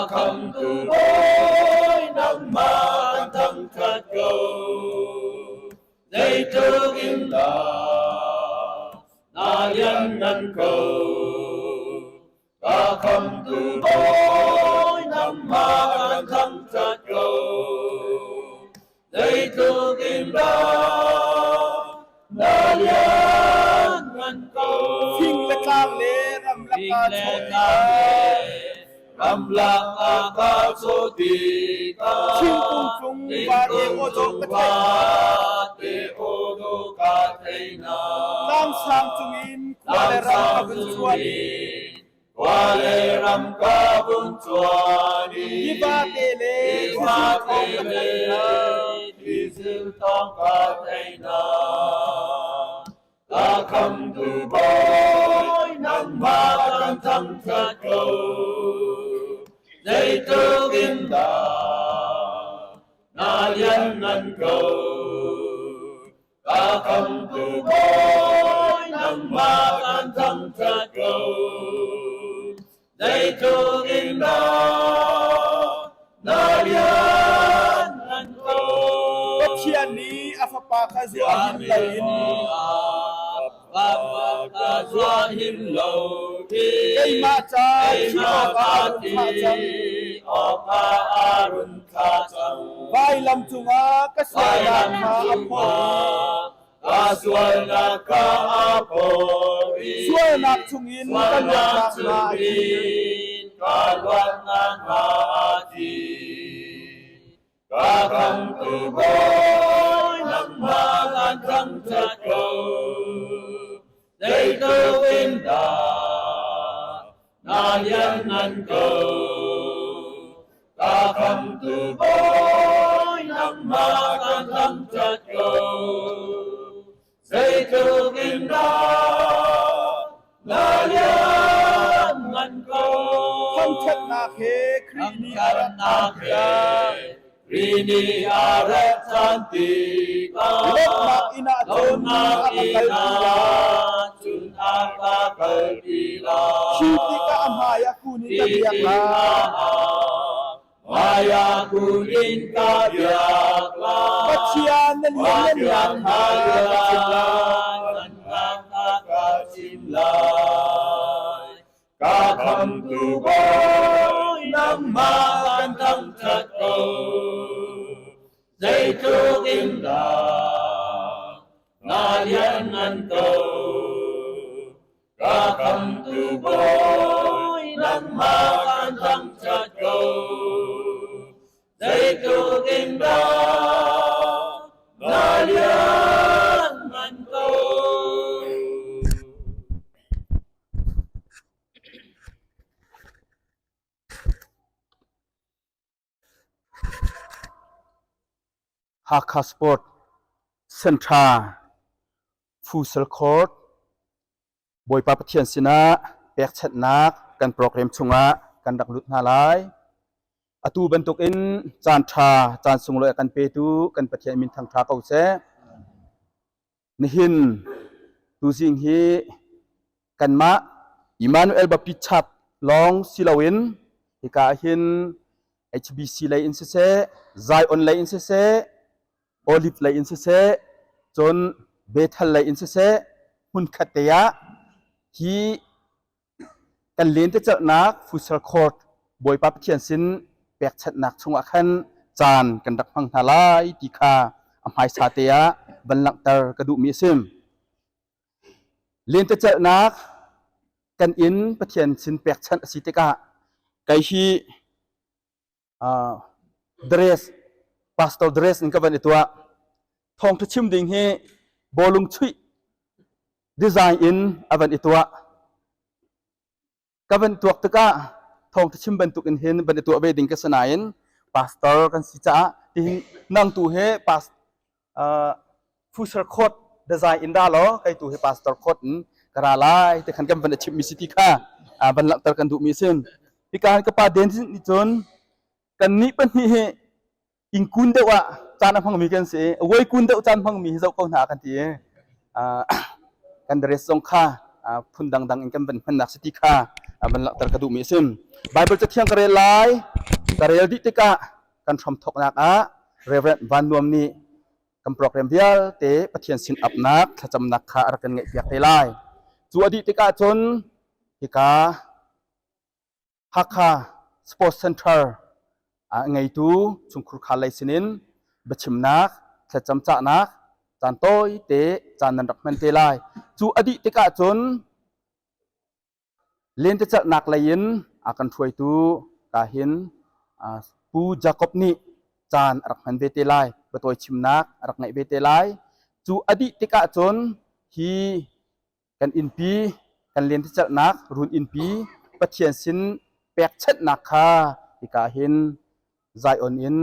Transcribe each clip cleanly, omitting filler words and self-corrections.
Ka khamtu bawi nangmah kan thangṭhat ko. Zeitluk in dah na lianngan ko. Ka khamtu bawi nangmah kan thangṭhat ko. Zeitluk in dah na lianngan ko. Fing le tlang le ramlak Fing le tlang le ramlak ah kaa chawh tikah Thingkung cung vate aw dawh ka theih vate aw dawh ka theih hna. Tlangsang cungin khua le ram ka vun cuan i Khua le ram ka vun cuan i Hi vate le thlizil thawng ka theih hna. Thlizil thawng ka theih hna. Ka khamtu bawi nangmah kan thangṭhat ko. Zeitluk in dah na lianngan ko. Ka khamtu bawi nangmah kan thangṭhat ko. Zeitluk in dah na lianngan ko. Pathian nih a fapa kha zuah him loin Fapa kha zuah him lo keimah ca thi awkah a run thlah cang. Awkah a run thlah cang. Vailam cungah ka sualnak kha a phorh Ka sualnak kha a phorh i Sualnak chungin ka luatnak hnga a thi. Ka luatnak hnga a thi. Ka khamtu Bawi nangmah kan thangṭhat ko. Zeitluk in dah na lianngan ko. Ka khamtu Bawi nangmah kan thangṭhat ko. Zeitluk in dah na lianngan ko. Thangṭhatnak he Khrih nih a rat Thangṭhatnak he Khrih nih a rat ṭhan tikah Lawmhnak inn ah cun a Lawmhnak ka inn kalpi lai. ah cun a ka kalpi lai. Khi tikah a hmai ah kun in ka biak lai. Maya kun in ka biak lai. Pathian na lianngannak kha ka chim lai. Ka chim lai. Ka khamtu Bawi nangmah kan thangṭhat ko. Zeitluk in dah na lianngan ko. Ka khamtu Bawi nangmah kan thangṭhat ko. Zeitluk in dah na lianngan ko. Hakha Sport Center Futsal Court Bawipa Pathian sinah pekchanhnak kan program chungah kan rak lut hna lai. Atu bantukin caan ṭha, caan sunglawi a kan petu kan Pathian min thangṭha ko seh. Nihin tuzing hi kanmah Emmanuel Baptist Church lawng si loin hika ahhin HBC lei in siseh, Zion lei in siseh, Olive lei in siseh, cun Bethel lei in siseh, hmunkhat te ah hi kan lentecelhnak futsal court Bawipa Pathian sin pekchanhnak chungah khan caan kan rak hmang hna lai ti kha a hmaisa te ah van langhter ka duhmi a si. Lentecelhnak kan inn Pathian sin pekchanh a si tikah kei hi dress pastor dress in ka van i tuah. Thawngṭha chim ding hi bawlung chuih design in a van i tuah. Ka van tuak tikah thawngṭha chim bantuk in hin van i tuah ve ding ka si nain pastor kan si caah tihin nang tu he past future court design in ra law kei tu hi pastor court in ka ra lai ti khan kan van i chimmi si ti kha van langhter kan duhmi a si. Hika ka pa Den nih cun kan nih pahnih hi ingkun deuh ah caan a hmangmi kan si i voi kun deuh caan hmangmi hi zoh ko hna kan ti i kan dress zong kha phun dangdang in kan van hmannak si ti kha van langhter ka duhmi a si. Bible cathiang ka rel lai. Ka rel dih tikah kan hramthawknak ah Reverend Van Nuam nih kan program vialte Pathian sin apnak thlacamnak kha a rak kan ngeihpiak te lai. Cu a dih tikah cun hika Hakha Sports Center a ngeitu chungkhur khar lei sinin biachimnak, thlacam cahnak caan tawite caan nan rak hman te lai. Cu a dih tikah cun lentecelhnak lei in a kan hruaitu ka hin Pu Jacob nih caan a rak hman ve te lai, biatawi chimnak a rak ngeih ve te lai. Cu a dih tikah cun hi kan innpi kan lentecelhnak run innpi Pathian sin pekchanhnak kha hika hin Zion in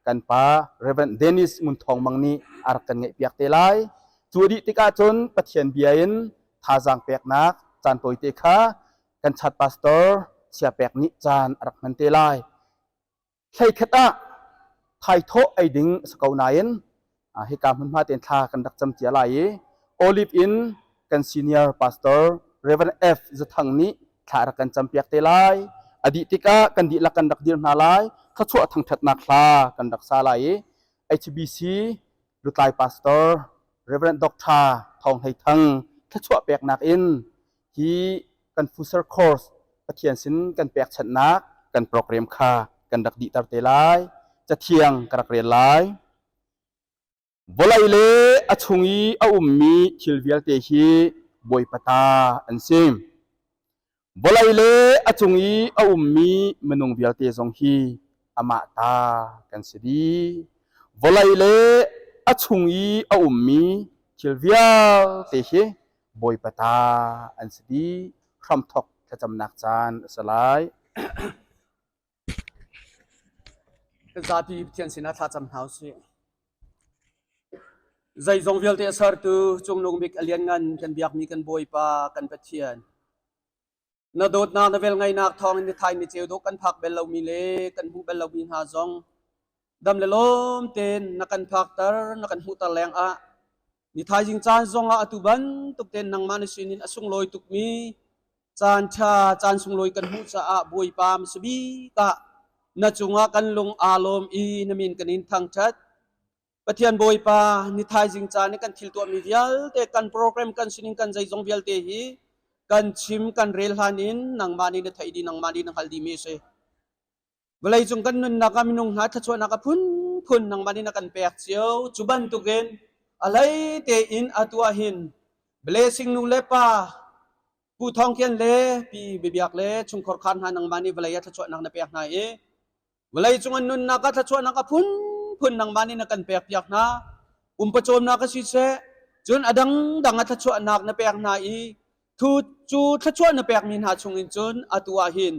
kan pa Reverend Dennis Ngun Thawng Mang nih a rak kan ngeihpiak te lai. Cu a dih tikah cun Pathian bia in thazaang peknak caan tawite kha kan chat pastor Chia Pek nih caan a rak hman te lai. Hleikhat ah thaithawh ei ding a si ko nain hika hmunhma tein thla kan rak cam cia lai i Olive in kan senior pastor Reverend F. Zathang nih thla rak kan campiak te lai. A dih tikah kan dihlak kan rak dir hna lai. Thluachuah thangṭhatnak hla kan rak sa lai i HBC lutlai pastor Reverend Dr. Thawng Hlei Thang thluachuah peknak in hi kan Fusar course Pathian sin kan pekchanhnak kan program kha kan rak dihter te lai. Cathiang ka rak rel lai. Vawlei le a chung i a ummi thil vialte hi Bawipa ta an si. Vawlei le a cung i a ummi minung vialte zong hi amah ta kan si dih. Vawlei le a chung i a ummi thil vialte hi Bawipa ta an si dih. Hramthawk thlacamnak caan a si lai. Kan zapi Pathian sinah thlacam hna usih. Zeizong vialte a sertu Cungnung Bik a lianngan kan biakmi kan Bawipa kan Pathian. Na dawtnak na velngeihnak thawngin ni thai ni ceu dawh kan phak bel lomi le kan hmuh bel lomi hna zong dam le lawm tein na kan phakter na kan hmuhter lengah ni thaizing caan zongah atu bantuk tein nangmah na sinin a sunglawi tukmi Caan ṭha, caan sunglawi kan hmuh caah Bawipa hmasa bik ah na cungah kan lung aa lawm i na min kan in thangṭhat. Pathian Bawipa, ni thaizing caan i kan thil tuahmi vialte, kan program, kan sining, kan zeizong vialte hi kan chim, kan rel hlan in nangmah nih na theih dih, nangmah nih na hngalh dihmi a si. Vawleicung kan nunnak ah minung hna thluachuahnak a phunphun nangmah nih na kan pek cio. Cu bantukin a hlei tein atu ah hin blessing nu le pa Pu Thawng Kian le Pi Biabiak le chungkhar khar hna nangmah nih vawlei ah thluachuahnak na pek hna i vawleicung an nunnak ah thluachuahnak a phunphun nangmah nih na kan pek piak hna. Pumpawcawmnak a siseh, cun a dangdang a thluachuahnak na pek hna i thu cu thluachuah na pekmi hna chungin cun atu ah hin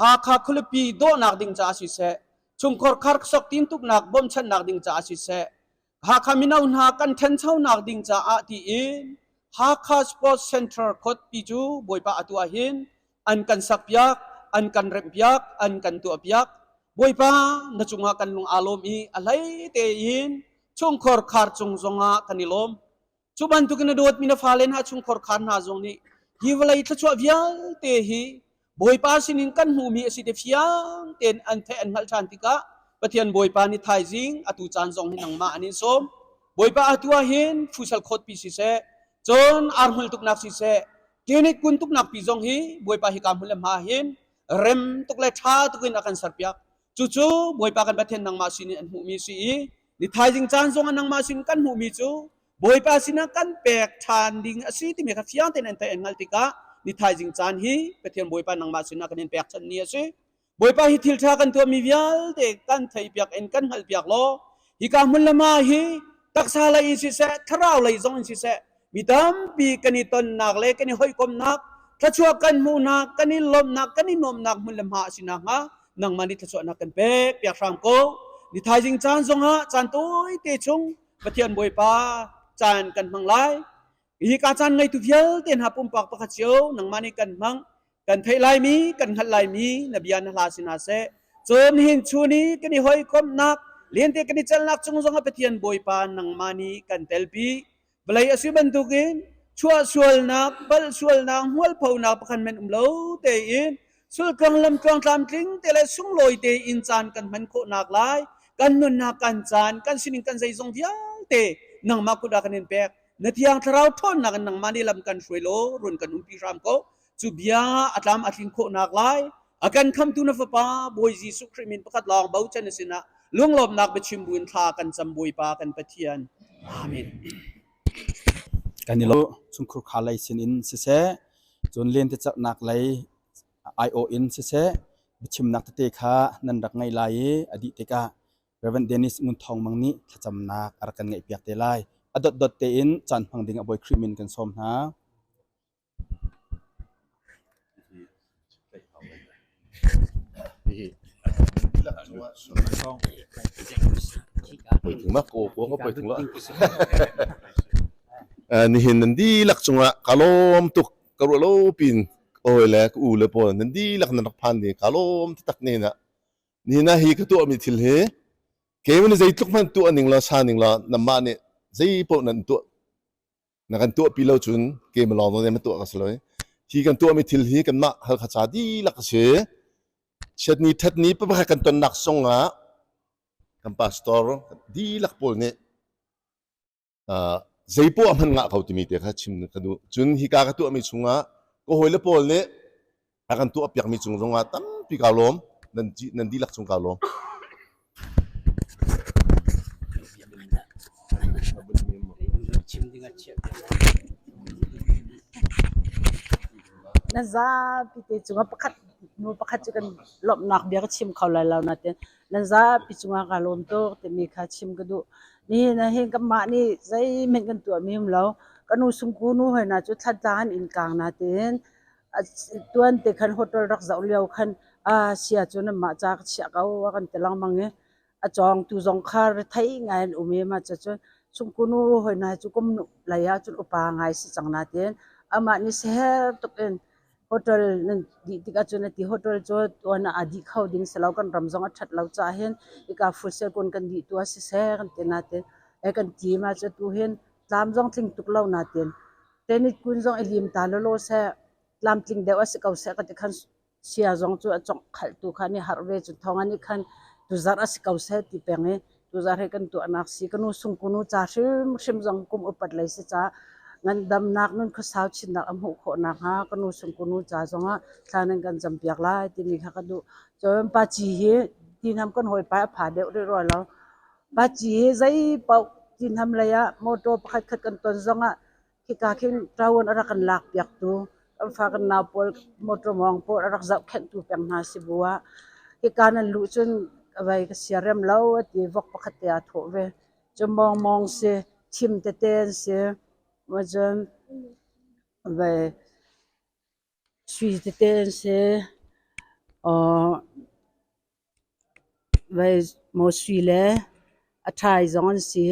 Hakha khualipi dawhnak ding caah siseh, chungkhar kharksok tintuknak bawmchanhnak ding caah siseh, Hakha mino hna kan ṭhanchonak ding caah tiin Hakha Sports Center khuapi cu Bawipa atu ah hin an kan sakpiak, an kan remhpiak, an kan tuahpiak. Bawipa na cungah kan lung aa lawm i a hlei tein chungkhar khar cung zongah kan i lawm. Cu bantukin na dawtmi na fale hna chungkhar khar hna zong nih hi vawlei thluachuah vialte hi Bawipa sinin kan hmuhmi a si ti fiang tein an theih an hngalh ṭhan tikah Pathian Bawipa nih thaizing atu caan zong hi nangmah an in sawm. Bawipa atu ah hin fusal khawtpi siseh, cun arhmul tuknak siseh, clinic kun tuknak pi zong hi Bawipa hika hmun le hma hin rem tuk le ṭha tuk in a kan serpiak. Cucu Bawipa kan Pathian nangmah sinin an hmuhmi si i ni thaizing caan zong ah nangmah sin kan hmuhmi cu Bawipa sinah kan pek ṭhan ding a si timi kha fiang tein an theih an hngalh tikah ni thaizing caan hi Pathian Bawipa nangmah sinah kan in pek chan ni a si. Bawipa hi thil ṭha kan tuahmi vialte kan theihpiak in kan hngalhpiak law hika hmun le ma hi taksa lei in siseh thlarau lei zong in siseh mi tampi kan i tonnak le kan i hawikomhnak thluachuah kan hmuhnak kan i lawmhnak kan i nuamhnak hmun le hma a si nakhnga nangmah nih thluachuahnak kan pek piak hram ko ni thaizing caan zongah caan tawite chung Pathian Bawipa caan kan hmang lai hi ka caan ngeitu vialte hna pumpak pakhat cio nangmah nih kan hmang kan theih laimi kan hngalh laimi na bia na hla si hna seh cun hin chun i kan i hawikomhnak lente kan i celnak cung zongah Pathian Bawipa nangmah nih kan telpi vawlei a si bantukin chuahsualnak palhsualnak hmualphonak pakhat men um lo tein. Sultluang lamtluang tlamtling te le sunglawi te in caan kan hman khawhnak lai kan nunnak kan caan kan sining kan zeizong vialte nangmah kut ah kan in pek. Na thiang thlarau ṭhawnnak in nangmah nih lam kan hruai law run kan umpi hram ko. Cu bia a tlam a tlin khawhnak lai a kan khamtu na fapa Bawi Jesuh Khrih min pakhat lawng bochan na sinah lunglawmnak biachim buin thla kan cam Bawipa kan Pathian. Amen. Kan i lo chungkhur kha lei sin in siseh cun lentecelhnak lei aiawh in siseh biachimnak tete kha nan rak ngaih lai i a dih tikah Rev. Dennis Ngun Thawng Mang nih thlacamnak a rak kan ngeihpiak te lai. A dotdot tein caan hmang ding a Bawi Khrih min kan sawm hna. Nihin nan dihlak cungah ka lawm tuk ka ruah lo pin ka hawi le ka u le pawl nan dihlak nan rak phan ding ka lawm taktak ne na nihin ah hi ka tuahmi thil hi keimah nih zeitluk hmanh tuah ning law sa ning law nanmah nih zei paoh nan tuah na kan tuahpi lo cun keimah lawng zong nih tuah ka si lo hi kan tuahmi thil hi kanmah Halkha ca dihlak a si chiatni thatni pakhat kan tonnak songah kan pastor dihlak pawl nih zeipoah a hman ngah ko timi te kha chim ka duh cun hika ka tuahmi chungah ka hawile pawl nih a kan tuah piakmi cung zongah tampi kaa lawm nan nan dihlak cung kaa lawm Na zapi te cungah pakhat nu pakhat cu kan lawmhnak bia ka chim kho lai lo nain nan zapi cungah kaa lawm tuk timi kha chim ka duh. Nihin ah hin kanmah nih zeihmanh kan tuahmi um lo. Ka nu sungku nu hoi hna cu Thantlang an inn kaang natein tuan te khan hotel rak zoh lio khan aa sia cu nanmah ca ka chiah ko a kan ti lengmang i a cawngtu zong kha rethei ngai an um i mah cucun sungku nu hoi hna cu kum lei ah cun upa ngai si cang natein amah nih siaherh tuk in hotel nan dih tikah cun ati hotel cu tuan ah a dih kho ding si lo kan ram zong a ṭhat lo caah hin hika full kun kan dih tu ah siseh kan ti natein kan ti ma cu tu hin tlam zong tling tuk lo natein tenit kun zong i lim ta lawlaw seh tlamtling deuh a si ko seh ka ti khan sia zong cu a congh khaltu kha an i harh ve cu thawng an i khan tuzarh a si ko seh ti peng i tuzarh hi kan tuahnak si ka nu sung kunu ca hrimhrim zong kum upat lei si ca ngandamnak nun khuasau chinnak a hmuh khawh nakhnga ka nu sung kunu ca zongah thla nan kan campiak lai timi kha ka duh. Cun pa ci hi tinham kan hawipa a pha deuh rih rua lo. Pa ci hi zei paoh tinham lei ah motor pakhat khat kan ton zongah Hika khin ṭavuan a rak kan lakpiaktu kan fa kan nau pawl motor mawng pawl a rak zohkhenhtu peng hna si bu ah hika nan luh cun a vei ka siarem lo a ti vok pakhat te aa thawh ve. Cu mawngmawng si, thim tete an si. Cun vei sui tete an si. Sui le a ṭhai zong an si.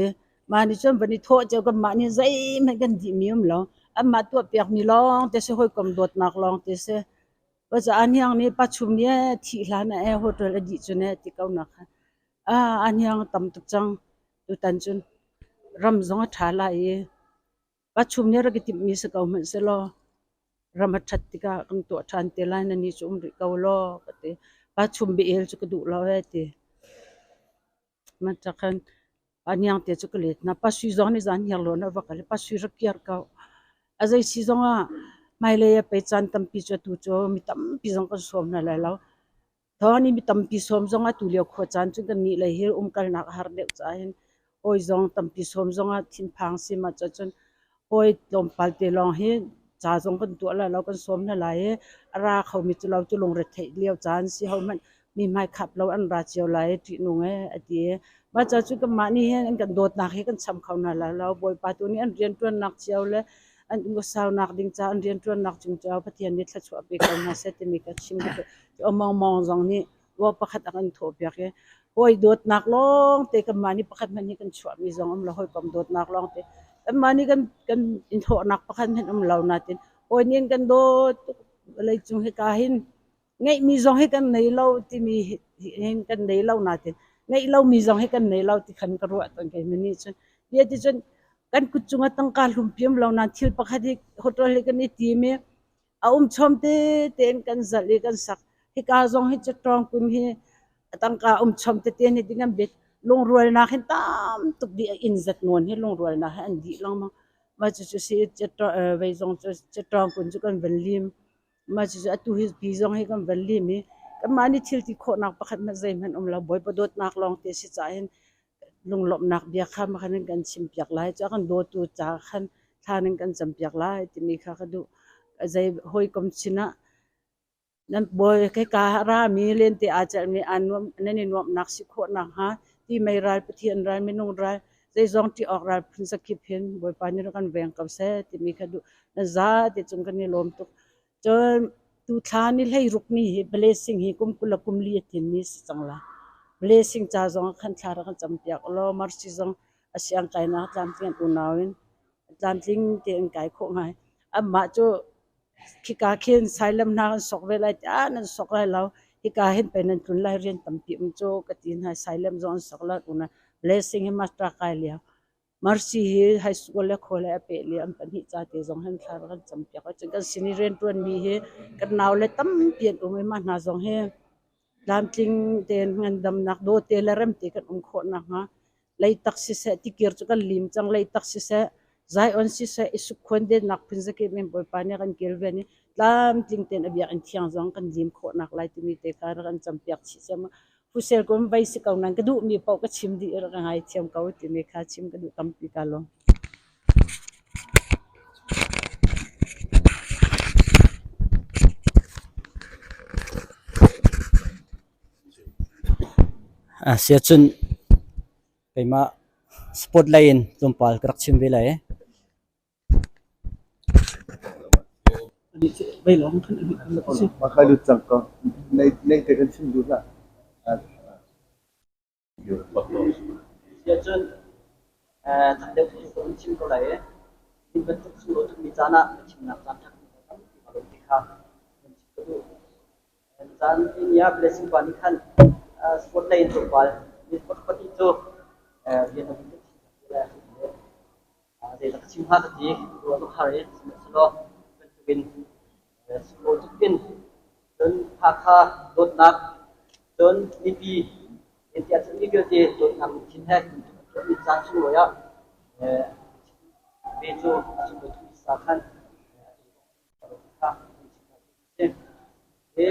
Mah nih cun van i thawh cio kanmah nih zeihmanh kan dihmi um lo. Anmah tuahpiakmi lawngte si, hawikom dawtnak lawngte si. Cucaah hniang nih pachum nih ee thih hlan ah ee hotel a dih cun ee ti ko nak kha a hniang a tam tuk cang. Tutan cun ram zong a ṭha lai i Pachum nih rak i timhmi si ko hmanh sehlaw ram a ṭhat tikah kan tuah ṭhan te lai na ni cu um rih ko law ka ti. Pachum bia-el cu ka duh lo ee ti. Mah khan pa hniang te cu ka let hna. Pa Sui zong nih zan hniarlawn a va kal i Pa Sui rak kiar ko. A zei si zongah hmailei ah pei caan tampi cu atu cu mi tampi zong kan sawm hna lai lo. Thawng nih mi tampi sawm zong atu lio khua caan cun kannih lei hi umkalnak a har deuh caah hin hawi zong tampi sawm zongah thinphang si ma cun hawi tlawmpal te lawng hi ca zong kan tuah lai lo kan sawm hna lai i a ra khomi cu lo cu lungretheih lio caan si hohmanh mi hmaikhap lo an ra cio lai i ṭihnung ee a ti i mah ca cu kanmah nih hin an kan dawtnak hi kan cham kho hna lai lo Bawipa tu nih an rianṭuannak cio le an saunak ding ca an rianṭuannak cung cio Pathian nih thluachuah pe ko hna seh timi ka chim ka duh. Mawngmawng zong nih wa pakhat a kan thawhpiak i hawi dawtnak lawng te kanmah nih pakhat hmanh hi kan chuahmi zong um lo hawikom dawtnak lawng te kanmah nih kan kan in thawhnak pakhat hmanh um lo natin hawi nih an kan dawt tuk vawlei cung hika hin ngeihmi zong hi kan nei lo timi hin kan nei lo natin ngeih lomi zong hi kan nei lo ti khan ka ruah tawn kei nih cun bia ti cun kan kut cungah tangka hlumpi um lo nain thil pakhat hi hotel hi kan i tim i a um chom te tein kan zalh i kan sak. Hika zong hi cawṭawng kun hi tangka um chom tete nih ding an bit. Lungrualnak hin tam tuk dih a inn zat nawn hi lungrualnak hi an dih lengmang. Mah cucu si vei zong cu cawṭawng kun cu kan van lim. Mah cucu atu hi pi zong hi kan van lim i kanmah nih thil ti khawhnak pakhat hmanh zeihmanh um lo. Bawipa dawtnak lawng te si caah hin lunglawmhnak bia kha makhan in kan chimpiak lai. Cu a kan dawtu ca khan thla in kan campiak lai timi kha ka duh. Zei hawikom sinah nan bawi hika a rami lente aa celhmi aa nuam nan i nuamhnak si khawh nakhnga ti mei ral Pathian ral minung ral zeizong ṭih awk ral phun zakip hin Bawipa nih rak kan veng ko seh timi kha duh. Nan zate cung kan i lawm tuk. Cun tuthla ni 16 ni hi blessing hi kum 20 le kum li a tlinmi si cang la. Blessing ca zong ah khan thla rak kan campiak ulaw Mercy zong a siang kainak tlamtling an unau in tlamtling tein kai khawh ngai. Amah cu khika khin Sailam hna kan sok ve lai tiah nan sok lai lo. Hika hin pei nan tlun lai rian tampi um cu ka ti hna. Sailam zong an sok lai unau. Blessing hi master kai lio. Mercy hi high school le khual he a peh lio an pahnih ca te zong hin thla kan campiak. Cun kan sin i rianṭuanmi hi kan naule tampi an um i mah hna zong hi tlamtling tein ngandamnak dawte le remte kan um khawh nakhnga leitak siseh tikir cu kan lim cang leitak siseh Zion siseh i sukhuan dennak phun zakip in Bawipa nih a kan kilven i tlamtling tein a biakinn thiang zong kan lim khawh nak lai timi te kha rak kan campiak chih cem. Fusel kum vei si ko nan ka duhmi paoh ka chim dih i rak ka ngaithiam ko timi kha chim ka duh tampi ka lawm. Siacun keimah sport lei in tlawmpal ka rak chim ve lai. Mah lut cang ko. Nei te kan chim duh hlah. Siahcun thang deuh cu ka hun chim ko lai i hi bantuk sunglawi tukmi caan ah na chimnak caan ṭha tampi ka lawm ti kha hun chim ka duh. Caan tini ah Blessing pa nih khan sport lei in tlawmpal mi pahnih cu rian a vun kan chim le Zeidah ka chim hnga ka ti. Ruah ka har i sihmanhsehlaw bantukin sunglawi tuk in cun Hakha dawtnak cun mipi tiah cun mi vialte dawtnak lungthin he tuahmi caan sunglawi ah ve cu a sunglawi tukmi sa khan kha si. Hi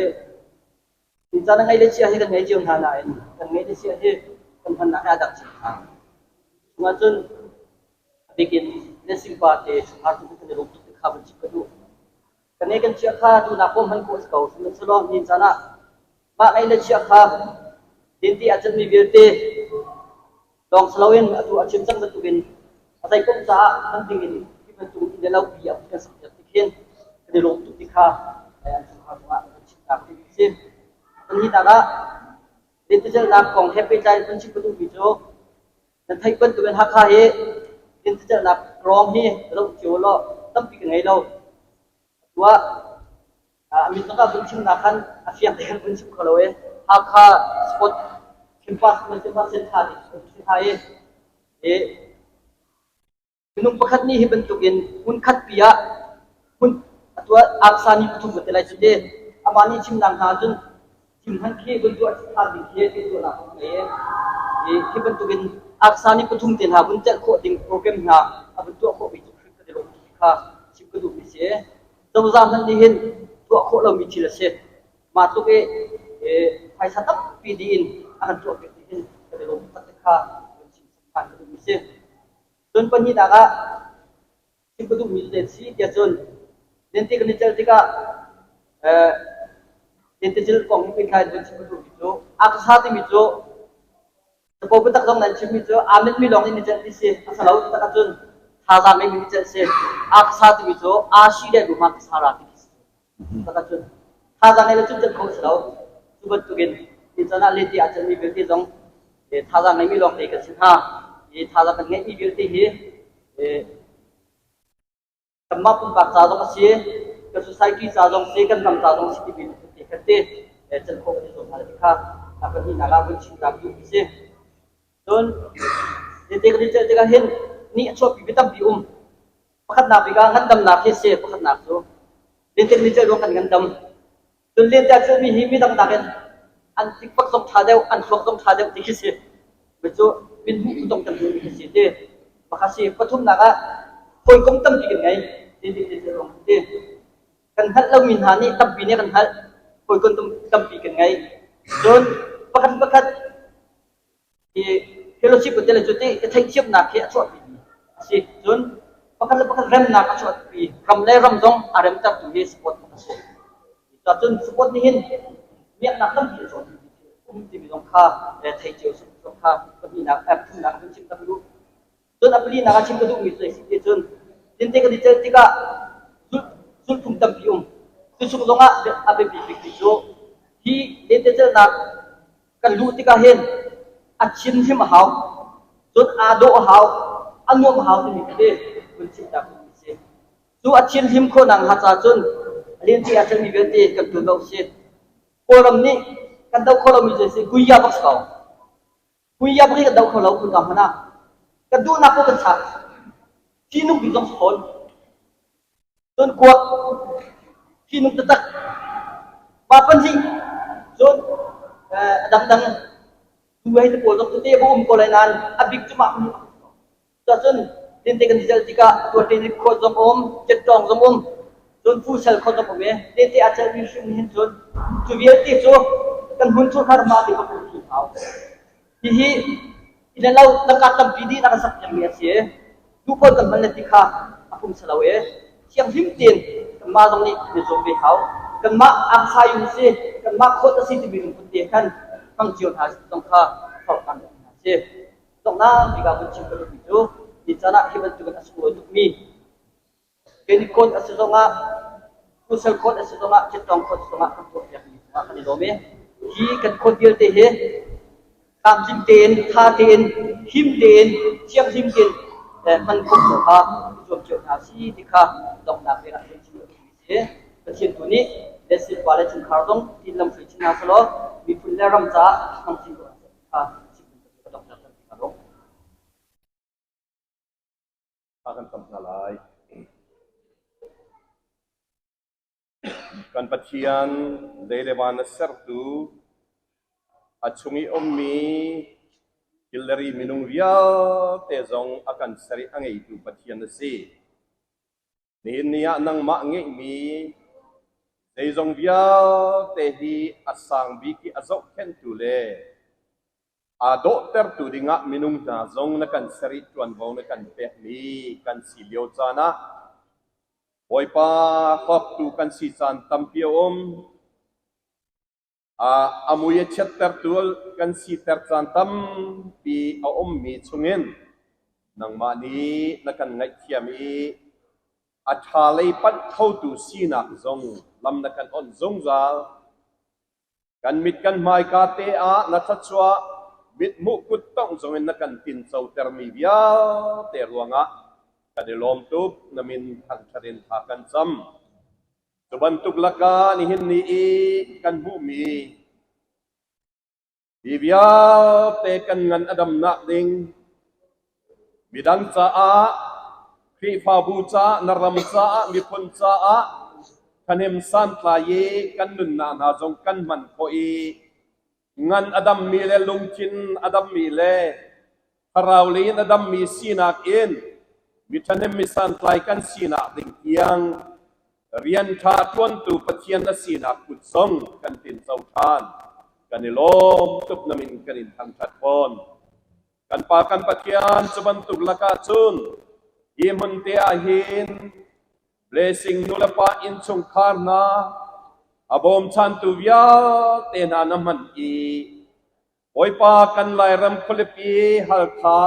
caan a ngei le chia hi kan ngei cio hna nain kan ngeih le chia hi kan hmannak he aa dang cio hna. Chungah cun a bik in blessing pa te chungkhar cu kan i lawm tuk ti kha van chim ka duh. Kan ngei kan chia kha duhnak bawm hman khawh si ko. Sihmanhsehlaw ni caan ah mah ngei le chia kha dinti ah canmi vialte lawng si loin atu a chim cang bantukin a zeipaoh caah hman dingin hi bantuk inn le lo pi a kan sakpiak tik hin kan i lawm tuk ti kha an chungkhar cungah kan chimnak ding a si. Pahnihnak ah lentecelhnak kong he pehtlai in kan chim ka duhmi cu nan theih bantukin Hakha hi lentecelhnak rawng hi zoh cio law tampi ka ngei lo. Atu ah A min zong ah vun chimnak khan a fiang te khan vun chim kho lo i Hakha Sport Campus Campus Center nih an si hna i i minung pakhat nih hi bantukin hmunkhat pi ah hmun atu ah aksa ni pathum ka ti lai cu ti amah nih chimnak hna cun thim hmanh khi vun tuah ṭhan ding khi ti tuahnak a ngei i hi bantukin aksa ni pathum te hna vun celh khawh ding program hna a vun tuah khawh mi cu Khrih kan i lawm tuk ti kha chim ka duhmi si. Cozah hmanh nih hin tuah khawh lomi thil a si. Mah tluk i phaisa tampi dih in a kan tuahpiak ti hin kan i lawm taktak ti kha kan chim ṭhan ka duhmi si. Cun pahnihnak ah chim ka duhmi cu si tiah cun lente kan i celh tikah lentecelh kong hi pehtlai in chim ka duhmi cu a ka sa timi cu Capo biatak zong nan chimmi cu aa menmi lawng in i celh ti si. A sa lo tak ahcun thazaang ngeimi i celh si. Aa ka sa timi cu aa si le luma ka sa ra ti khi si. Tak ahcun thazaang ngei lo cun celh kho a si lo. Cu bantukin ni caan ah lente aa celhmi vialte zong thazaang ngeimi lawng te kan si hna. Hi thazaang kan ngeihmi vialte hi Kanmah pumpak ca zong a si, kan society ca zong si, kan ram ca zong si timi te khat te celh khawh kan i zuam hna ti kha a pahnihnak ah vun chim ta duh si. Cun te kan i celh tikah hin ni a chuahpi mi tampi um. Pakhatnak bik ah ngandamnak hi si pakhatnak cu. Lente kan i celh ruang kan ngandam. Cun lente a celhmi hi midang nakin an tikpak zong ṭha deuh, an thluak zong ṭha deuh ti khi si. Mei cu min hmuh zong kan duhmi khi si ti. Pakhat si. Pathumnak ah hawikom tampi kan ngei. Ti ti ti ti ruang ti. Kan hngalh lomi hna nih tampi nih kan hngalh. Hawikom tampi kan ngei. Cun pakhat pakhat hi fellowship te le cu ti i theihthiamnak hi a chuahpimi a si. Cun pakhat le pakhat remnak a chuahpi. Ram le ram zong a remtertu hi sport a si. Cun sport nih hin miaknak tampi a chuahpi um timi zong kha thei cio zong kha pahnihnak pathumnak a hun chim tak duh. Cun a palinak ah chim ka duhmi cu a si ti cun tinte kan i celh tikah zulhphung tampi um. Cu chung zongah a biapi bikmi cu hi lentecelhnak kan luh tikah hin a thinhim a hau, cun aa dawh a hau, a nuam a hau timi khi vun chim ta a si. Cu a thinhim khawhnak hnga ca cun lente a celhmi vialte kan ṭuan lo si. Kawlram nih kan doh kho lomi cu a si, guiya bak si ko. Guiya bak hi kan doh kho lo phun hmanh ah. Kan duhnak paoh kan chak. Fihnung bik zong si fawn. Cun kuak fihnung taktak pa pahnih cun a dangdang tu hei te pawl zong tete va um ko lai nain a bik cu mah hmun cun tinte kan i tikah tuarte khawt zong um cettawng zong um cun fusal khawt zong um e tete a celmi hrim hin cun cu vialte cu kan hmun chungkhar ma te ka hau. Hihi inn le lo tangka tampi dih na kan sak piakmi a si i duhpawl kan hman le ti kha a pumsa lo i thianghlim tein kanmah zong nih kan i zuam ve hau. Kanmah aksayu si, kanmah khawt a si timi lungput te khan hmang cio hna zong kha forh kan duh hna si. Donghnak bik ah vun chim ka duhmi cu ni caan ah hi bantukin a sunglawi tukmi Penic court a si zongah, Kusal court a si zongah, Chittagong court zongah kan tuahpiakmi cungah kan i lawm i hi kan court vialte hi tlamtling tein, tha tein, him tein, thianghlim tein hman khawh cio kha i zuam cio hna si ti kha donghnak leng ah chim a duhmi si. Pathian tu nih Lesin pa le chungkhar zong tin lamhruai chin hna selaw miphun le ram caah hmang chin ko hna seh ti kha chim ka donghnak tampi ka lawm. Thla kan cam hna lai. Kan Pathian lei le van a sertu, a chung i ummi Hillary minung vialte zong a kan ser i a ngeitu Pathian a si. Nihin ni ah nangmah ngeihmi zeizong vialte hi a sang bik i a zohkhenhtu le Aa dawhtertu dingah minung hna zong na kan ser i ṭuanvo na kan pekmi kan si lio caan ah Bawipa hlawktu kan si caan tampi a um. A mui a chiattertu kan siter caan tampi a ummi chungin nangmah nih na kan ngaihthiam i a ṭha lei panh khotu sinak zong lam na kan onh zungzal. Kan mit kan hmaika te ah na thluachuah mithmuh kuttongh zongin na kan tincotermi vialte ruangah kan i lawm tuk. Na min thangṭhat in thla kan cam. Cu bantuk lakah nihin ni i kan hmuhmi hi vialte kan ngan a damnak ding midang caah Khrihfabu caah na ram caah miphun caah ṭhahnem santlai i kan nunnak hna zong kan hman khawh i ngan a dammi le lungthin a dammi le thlarau lei in a dammi sinak in mi ṭhahnem mi santlai kan sinak ding tiang rian ṭha ṭuantu Pathian na sinak kut zong kan tinco ṭhan. Kan i lawm tuk na min kan in thangṭhat fawn. Kan Pa kan Pathian cu bantuk lakah cun hi hmun te ah hin blessing nulepa innchungkhar hna a bawmchantu vialte hna na hman i Bawipa kan Lairam khualipi Halkha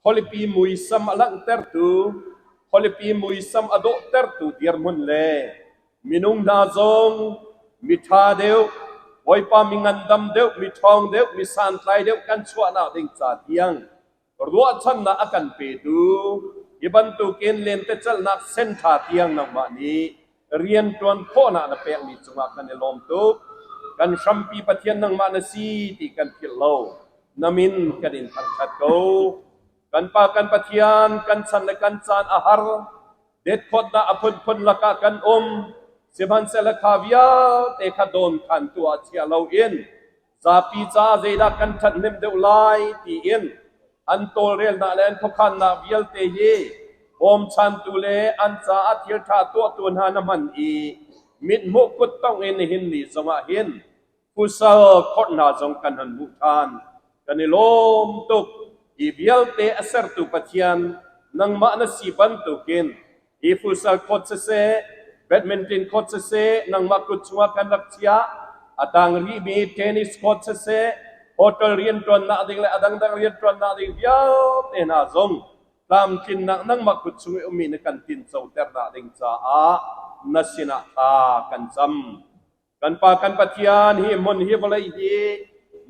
khualipi muisam a langhtertu khualipi muisam a dawhtertu dirhmun le minung hna zong miṭha deuh Bawipa mi ngandam deuh mi ṭhawng deuh mi santlai deuh kan chuahnak ding ca tiang ruahchannak a kan petu hi bantukin lentecelhnak senṭha tiang nangmah nih rianṭuan khawhnak na pekmi cungah kan i lawm tuk. Kan hrampi Pathian nangmah na si ti kan philh lo. Na min kan in thangṭhat ko. Kan Pa kan Pathian, kan chan le kan caan a har. Detkhawtnak a phunphun lakah kan um. Sihmanhsehlaw kha vialte kha dawnkhantu ah chia loin zapi caah zeidah kan ṭhathnem deuh lai tiin an tawlrelnak le an khuakhannak vialte hi bawmchantu le an caah thilṭha tuahtu hna na hman i mithmuh kuttongh in nihin ni zongah hin Futsal court hna zong kan hon hmuh ṭhan. Kan i lawm tuk. Hi vialte a sertu Pathian nangmah na si bantukin hi futsal court siseh, badminton court siseh, nangmah kut chungah kan rak chiah. A tang rihmi tennis court siseh, hotel rianṭuannak ding le a dangdang rianṭuannak ding vialte hna zong tlamtlinnak nangmah kut chung i ummi na kan tincoternak ding caah na sinah thla kan cam. Kan Pa kan Pathian, hi hmun hi vawlei hi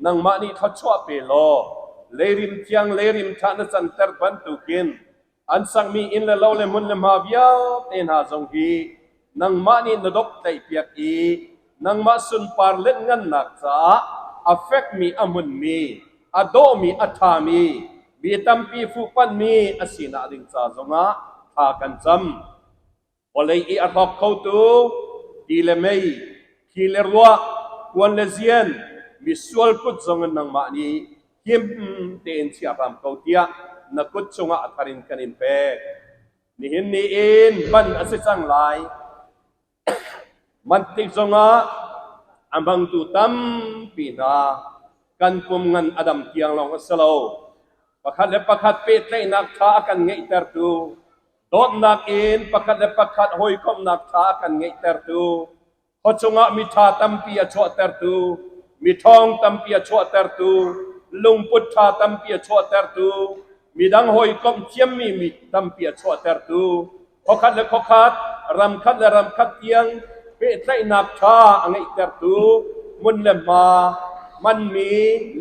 nangmah nih thluachuah pe law leirim thiang leirim ṭha na canter bantukin an sakmi inn le lo le hmun le hma vialte hna zong hi nangmah nih na dop tlaihpiak i nangmah sunpar lenhngannak caah a fekmi a hmunmi a dawhmi a ṭhami mi tampi fuhpanhmi a sinak ding ca zongah thla kan cam. Vawlei i a hrawk khotu ti le mei, thli le ruah, kuan le zian, misual kut zongin nangmah nih him tein chia hram ko tiah na kut cungah a thar in kan in pek. Nihin ni in hman a si cang lai. Man tik zongah a hmangtu tampi hna kan pum ngan a dam tiang lawng a si lo. Pakhat le pakhat pehtlaihnak ṭha a kan ngeihtertu Dawtnak in pakhat le pakhat hawikomhnak ṭha a kan ngeihtertu, khuachung ah miṭha tampi a chuahtertu, miṭhawng tampi a chuahtertu, lungput ṭha tampi a chuahtertu, midang hawikomh thiammi mi tampi a chuahtertu, khuakhat le khuakhat, ramkhat le ramkhat tiang pehtlaihnak ṭha a ngeihtertu, hmun le hma hmanmi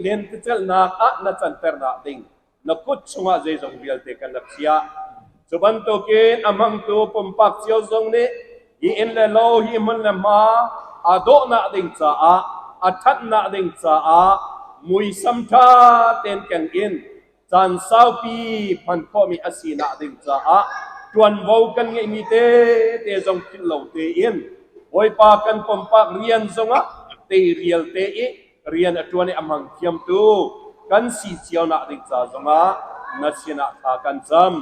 lentecelhnak ah na canternak ding na kut chungah zeizong vialte kan rak chiah. Cu bantukin a hmangtu pumpak cio zong nih hi inn le lo, hi hmun le hma aa dawhnak ding caah, a ṭhatnak ding caah muisam ṭha tein keng in caan saupi hman khawhmi a sinak ding caah ṭuanvo kan ngeihmi tete zong philh lo tein Bawipa kan pumpak rian zongah teirial te i rian a ṭuan i a hmang thiamtu kan si cio nak ding ca zongah na sinah thla kan cam.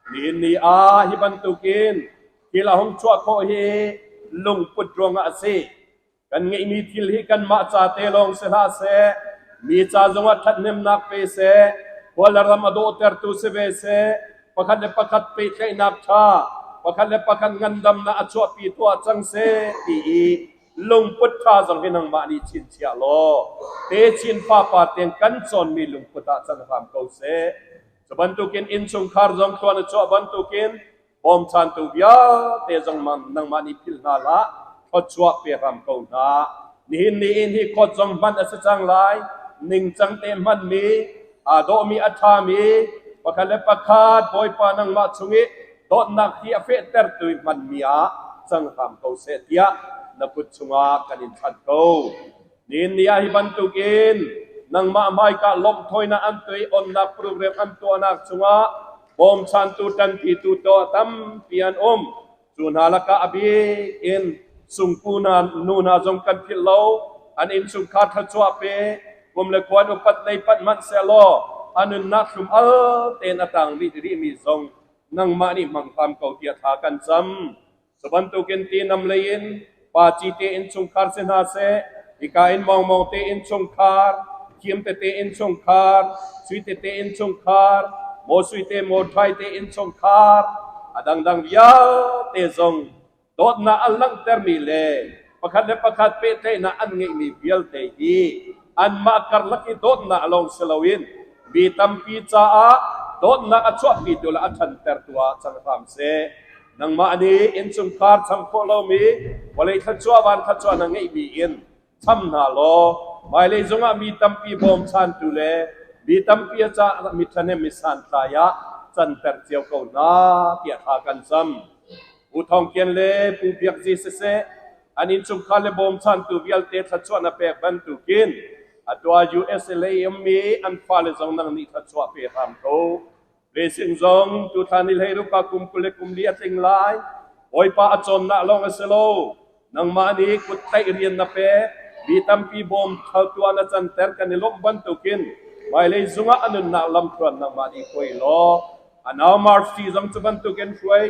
Nihin ni ah hi bantukin thil a hung chuah khawh hi lungput ruangah a si. Kan ngeihmi thil hi kanmah ca te lawng si hlah seh, mi ca zongah ṭhathnemnak pe seh, khua le ram a dawhtertu si ve seh, pakhat le pakhat pehtlaihnak ṭha, pakhat le pakhat ngandamnak a chuahpi tuah cang seh ti i lungput ṭha zong hi nangmah nih chinchiah law techin fapa tiang kan cawnmi lungput ah cang hram ko seh. Cu bantukin innchungkhar zong thluan a chuah bantukin bawmchantu vialte zong nangmah nih philh hna hlah, thluachuah pe hram ko hna. Nihin ni in hi khawt zong hman a si cang lai, ningcang te hmanmi, aa dawhmi a ṭhami, pakhat le pakhat Bawipa nangmah chung i dawtnak hi a fehtertu hmanmi ah cang hram ko seh tiah na kut chungah kan in chanh ko. Nihin ni ah hi bantukin nangmah hmaika lawmhthawinak an tuah i onnak program an tuahnak chungah bawmchantu ṭanpitu tuah tampi an um. Cu hna lakah a bik in sungku hna nu hna zong kan philh lo. An innchungkhar thluachuah pe, kum le khuan upat lei panh hmanh sehlaw a nunnak thlum al tein a tang rih rihmi zong nangmah nih hmang hram ko tiah thla kan cam. Cu bantukin tinam lei in pa ci te innchungkhar si hna seh, hika in mawngmawng te innchungkhar, thiam tete innchungkhar, sui tete innchungkhar, maw sui te maw ṭhai te innchungkhar, a dangdang vialte zong dawtnak an langhtermi le pakhat le pakhat pehtlaihnak an ngeihmi vialte hi anmah karlak i dawtnak lawng si loin mi tampi caah dawtnak a chuahpitu le a ṭhantertu ah cang hram seh. Nangmah nih innchungkhar cham khawh lomi vawlei thluachuah van thluachuah na ngeihmi in cham hna law hmailei zongah mi tampi bawmchantu le mi tampi a caah mi ṭhahnem mi santlai ah canter cio ko hna tiah thla kan cam. Pu Thawng Kian le Pu Biak Zi siseh an innchungkhar le bawmchantu vialte thluachuah na pek bantukin atu ah USA lei ummi an fale zong nang nih thluachuah pe hram ko. Blessing zong tuthla ni hlei ruka kum 24 a tling lai. Bawipa a cawnnak lawng a si lo. Nangmah nih kut tlaih rian na pek, mi tampi bawm thaltu ah na canter kan i lawmh bantukin hmailei zungah a nunnak lamthluan nangmah nih hruai law a nau Marcy zong cu bantukin hruai,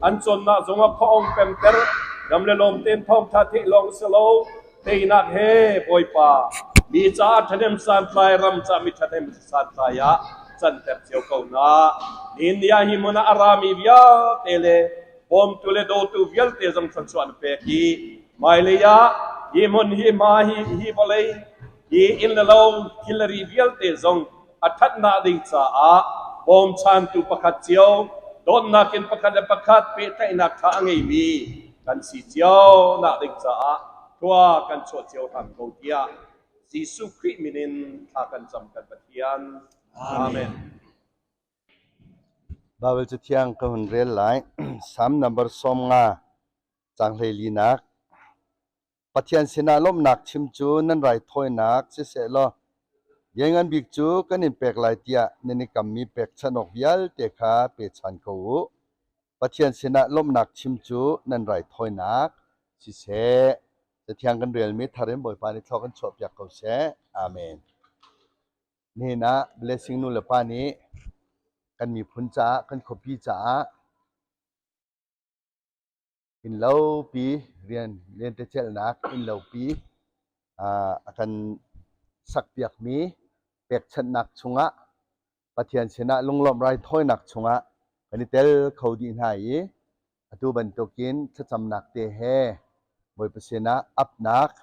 an cawnnak zongah khuaawng pemter, dam le lawm tein thawngṭha theih lawng si lo, teinak he Bawipa mi caah ṭhahnem santlai ram caah mi ṭhahnem santlai ah canter cio ko hna. Nihin ni ah hi hmun ah a rami vialte le bawmtu le dawtu vialte zong thluachuah na pek i hmailei ah hi hmun hi hma hi hi vawlei hi inn le lo thil le ri vialte zong a ṭhatnak ding caah bawmchantu pakhat cio dawtnak in pakhat le pakhat pehtlaihnak ṭha a ngeimi kan si cio nak ding caah thlua kan chuah cio hram ko tiah Jesuh Khrih min in thla kan cam kan Pathian. Amen. Baibal Cathiang ka hun rel lai. Salm number 50 caang 14nak. Pathian sinah lawmhnak chim cu nan raithawinak siseh law Lianngan Bik cu kan in pek lai tiah nan i kammi pekchanh awk vialte kha pechan ko u. Pathian sinah lawmhnak chim cu nan raithawinak siseh. Cathiang kan relmi thar in Bawipa nih thlua kan chuahpiak ko seh. Amen. Nihin ah Blessing nu le pa nih kan miphun caah, kan khuapi caah innlopi rian lentecelhnak innlopi a kan sakpiakmi pekchanhnak chungah Pathian sinah lunglawmh raithawinak chungah kan i tel kho dih hna i atu bantukin thlacamnak te he Bawipa sinah apnak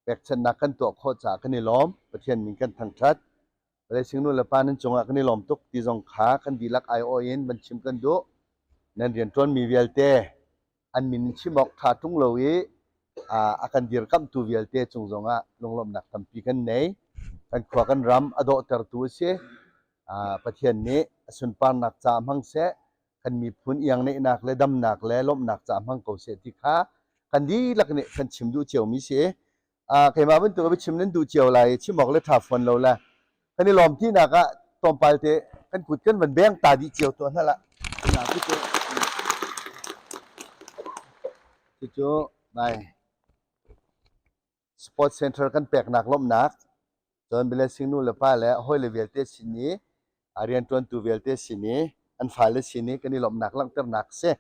pekchanhnak kan tuah khawh caah kan i lawm. Pathian min kan thangṭhat. Vawleicung nu le pa nan cungah kan i lawm tuk ti zong kha kan dihlak aiawh in van chim kan duh. Nan rianṭuanmi vialte an min in chim awk ṭha ṭung lo i a kan dirkamhtu vialte cung zongah lunglawmhnak tampi kan nei. Kan khua kan ram a dawhtertu a si. Pathian nih a sunparnak caah hmang seh. Kan miphun iangneihnak le damnak le lawmhnak caah hmang ko seh ti kha kan dihlak nih kan chim duh ciomi si. Keimah bantuk a biachim nan duh cio lai i chim awk le ṭha fawn lo le kan i lawm tinak ah tlawmpal te kan kut kan van beng ta dih cio tuah hna lah. Cucu nai Sport Center kan peknak lawmhnak cun Blessing nu le pa le hawile vialte sin i a rianṭuantu vialte sin i an fale sin i kan i lawmhnak langhternak a si.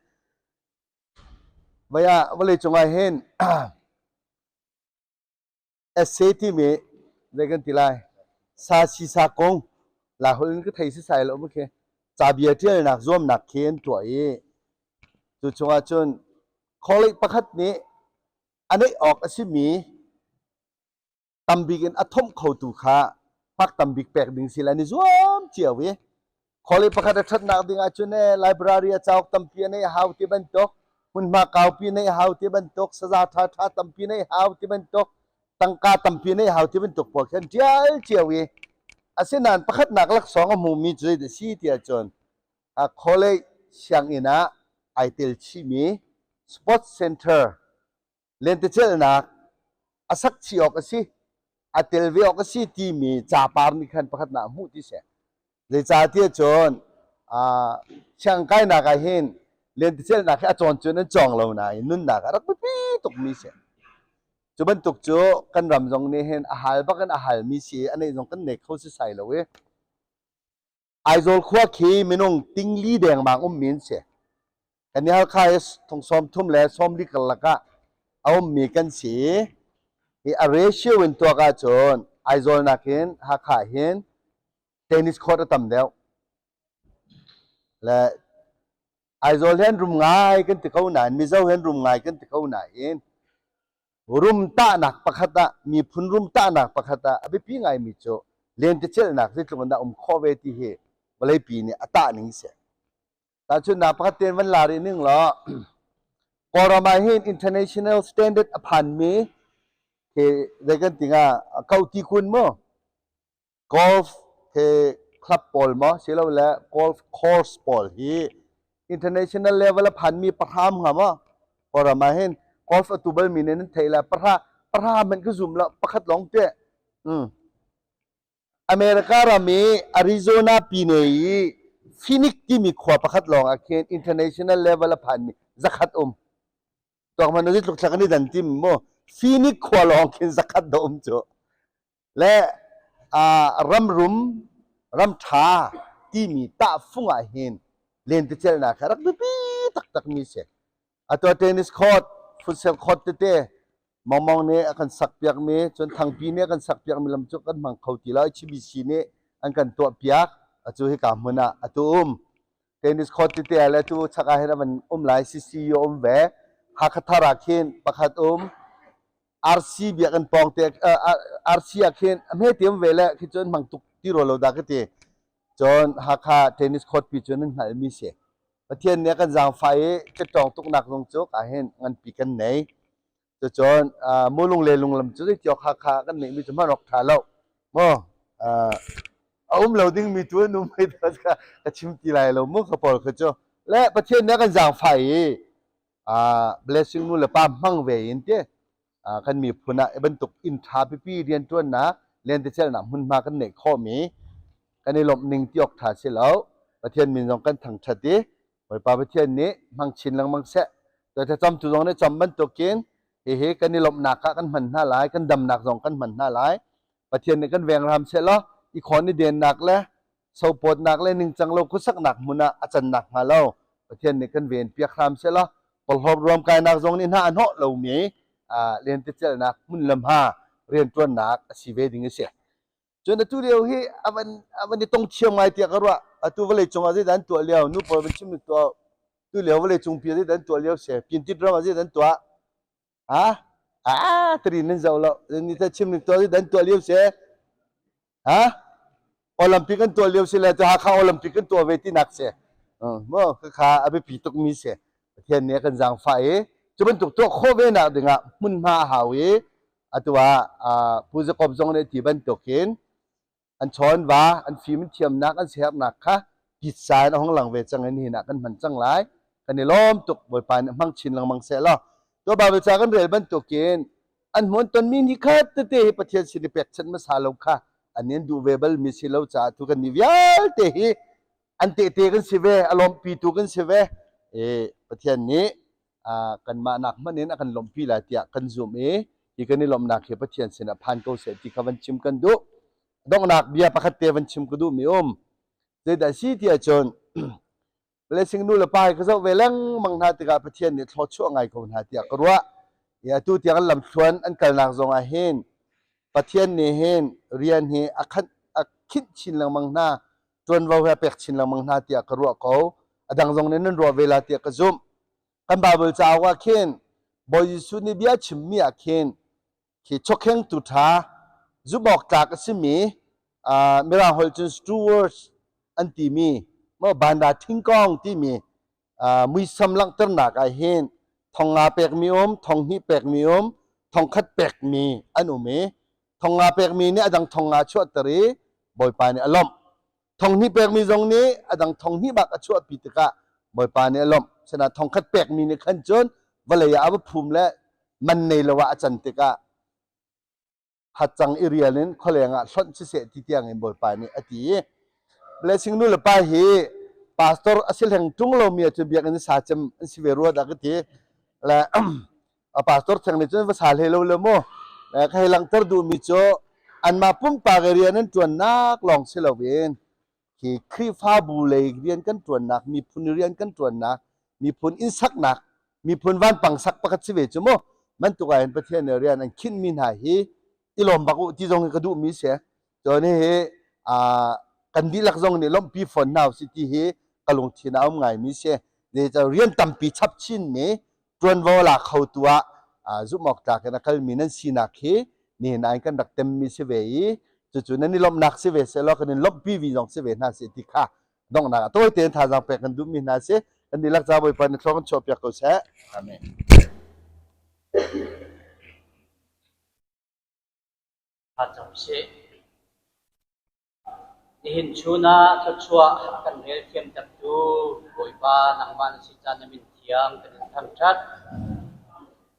Vei ah vawleicung ah hin essay timi zei kan ti lai sa si sa kong Laiholh in ka thei sisai lo mu khi cabia ṭialnak zuamnak khi an tuah i cu chungah cun college pakhat nih a neih awk a simi tambik in a thomh khotu kha fak tambik pek ding si an i zuam cio i college pakhat a ṭhatnak ding ahcun e library a cauk tampi a neih hau ti bantuk hmunhma kaupi neih hau ti bantuk saza ṭha ṭha tampi neih hau ti bantuk tangka tampi neih hau ti bantuk pawl khi an ṭial cio i asinain pakhatnak laksawng a hmumi cu zeidah si ti ahcun a college sianginn ah ai tel chihmi sports center lentecelhnak a sak chih awk a si, a tel ve awk a si timi capar nih khan pakhatnak a hmuh ti si. Zeicahtiah cun siangkainak ah hin lentecelhnak hi a cawn cun an cawng lo nain nunnak ah rak biapi tukmi si. Cu bantuk cu kan ram zong nih hin a hal bak in a halmi si i a neih zong kan nei kho sisai lo i Aizawl khua khi minung tingli dengmang ummi an si. Kan i Halkha hi thong 30 le 40 karlak ah a ummi kan si i hi a ratio in tuak ahcun Aizawl nakin Hakha hin tennis court a tam deuh. Le Aizawl hi an rum ngai kan ti ko nain Mizo hi an rum ngai kan ti ko nain rum tahnak pakhat ah miphun rum tahnak pakhat ah a biapi ngaimi cu lentecelhnak zeitluk in dah um khawh ve ti hi vawleipi nih a tah ning si. Tahchunhnak pakhat tein van la rih ning law Kawlram ah hin international standard a phanmi khi zei kan ti hnga kauti kun mu golf he club pawl maw silole golf course pawl hi international level a phanmi pahra hnga maw Kawlram ah hin golf a tu balmi nih nan theih la pahra pahra hmanh ka zum lo pakhat lawng te mm. America ram i Arizona pine i Phoenix timi khua pakhat lawng ah khin international level a phanmi zakhat um. Tuak man zeitluk thla kan i dan tim mu. Phoenix khua lawng khin zakhat do um cu. Le ramrum ram ṭha timi tahfung ah hin lentecelnak hi a rak biapi taktak mi si. Atu tennis court, futsal court tete Mongmong nih a kan sakpiakmi, cun Thangpi nih a kan sakpiakmi lam cu kan hmang kho ti lo. HBC nih an kan tuahpiak. Atu hika hmun ah atu um. Tennis court tete ah le atu chak ah hin a van um lai. CCU um ve. Hakha Thar ah khin pakhat um. RC biakinn pawng te RC ah khin a hme te um ve le khi cu an hmang tuk ti rua lo dah ka ti. Cun Hakha tennis court pi cu nan hngalhmi si. Pathian nih a kan zaangfah i tletawng tuknak zong cu ka hin nganpi kan nei. Cucun mulung le lunglam cu zeitiawk Hakha kan neihmi cu hman awk ṭha lo. Maw a um lo dingmi tu an um ka chim ti lai lo mu ka pawl kha cu. Le Pathian nih a kan zaangfah i blessing nu le pa hmang ve in te kan miphun ah bantuk inn ṭha pipi rianṭuannak lentecelhnak hmunhma kan neih khawhmi kan i lawmh ning ti awk ṭha si lo. Pathian min zong kan thangṭhat i Bawipa Pathian nih hmang chin lengmang seh. Thlacamtu zong nih cam bantukin hihi kan i lawmhnak ah kan hman hna lai, kan damnak zong kan hman hna lai. Pathian nih kan veng hram seh law i khawn i dennak le sopawtnak le ningcang lo khuasaknak hmun ah a cannak hnga lo Pathian nih kan ven piak hram seh law porhlawt ruamkainak zong nih hna a hnawh lomi lentecelhnak hmun le hma rianṭuannak a si ve ding a si. Cun atu lio hi a van a van i tong thiam ngai tiah ka ruah. Atu vawlei cung ah zeidah an tuah lio? Nu pawl van chim tuah. Tu lio vawlei cung pi ah zeidah an tuah lio si? Pintit ram ah zeidah an tuah? Ha? Ah, tari nan zoh lo. Ni ta chim ning tuah zeidah an tuah lio si? Ha? Olympic an tuah lio si le Hakha Olympic an tuah ve tinak si. Mo kha a biapi tukmi si. Pathian nih a kan zaangfah i cu bantuk tuah khawh ve nak dingah hmunhma a hau i atu ah Pu Jacob zong nih ti bantukin an chawn va an fim an thiamnak an siaherhnak kha titsa in a hung lang ve cang i nihin ah kan hman cang lai kan i lawm tuk Bawipa nih hmang chin lengmang seh law to Bible ca kan rel bantukin an hmuan tonmi ni khat tete hi Pathian sin i pekchanh hmasa lo kha an in duh ve bal mi si lo caah tu kan ni vialte hi an tehte kan si ve a lawmhpitu kan si ve e Pathian nih kanmah nak hmanh in a kan lawmhpi lai tiah kan zumh i hi kan i lawmhnak hi Pathian sinah phan ko seh ti kha van chim kan duh. Donghnak bia pakhat te van chim ka duhmi um. Zeidah si ti ahcun blessing nu le pa hi ka zoh ve lengmang hna tikah Pathian nih thluachuah ngai ko hna tiah ka ruah. I atu tiang an lamthluan an kalnak zong ah hin Pathian nih hin rian hi a khanh a khinh chin lengmang hna ṭuanvo he a pek chin lengmang hna tiah ka ruah ko. A dang zong nih nan ruah ve la tiah ka zumh. Kan Baibal cauk ah khin Bawi Jesuh nih bia chimmi ah khin khi chawkhengtu ṭha zumh awk tlak a simi uh, Mirang holh cun stewards an timi maw banda thingkong timi uh, muisam langhternak ah hin thong nga pekmi um, thong hnih pekmi um, thong khat pekmi an um i thong nga pekmi nih a dang thong nga chuahter i Bawipa nih a lawmh. Thong hnih pekmi zong nih a dang thong hnih bak a chuahpi tikah Bawipa nih a lawmh. Sinain thong khat pekmi nih khan cun vawlei ah a va phum le man nei lo ah a can tikah hatcang i rial in khualeng ah hlonh siseh ti tiang in Bawipa nih a ti. Blessing nu le pa hi pastor a si hleng ṭung lomi ahcun biakinn sa cem an si ve rua dah ka ti. Le a pastor theng nih cun va sa hlei lo le mu. Le ka hei langhter duhmi cu anmah pumpak i rian an ṭuannak lawng si loin hi Khrihfabu lei rian kan ṭuannak, miphun rian kan ṭuannak, miphun inn saknak, miphun vanpang sak pakhat si ve cu mu. Bantuk ah hin Pathian nih rian an khinhmi hna hi i lawm bak u ti zong hi ka duhmi si. Cun hihi kan dihlak zong nih lawmhpi fawn hna usih ti hi ka lungthin ah a um ngaimi si. Zeicah rian tampi chap chinmi ṭuanvo la khotu ah zumh awk tlak in a kalmi nan sinak hi nihin ah kan rak temmi si ve i cucu nan i lawmhnak si ve sehlaw kan in lawmhpi vi zong si ve hna seh ti kha donghnak ah tawi tein thazaang pek kan duhmi hna si. Kan dihlak ca Bawipa nih thlua kan chuahpiak ko seh. Amen. Thlacam sih. Nihin chun ah thluachuah a kan rel thiamtertu Bawipa nangmah na si caan na min thiang kan in thangṭhat.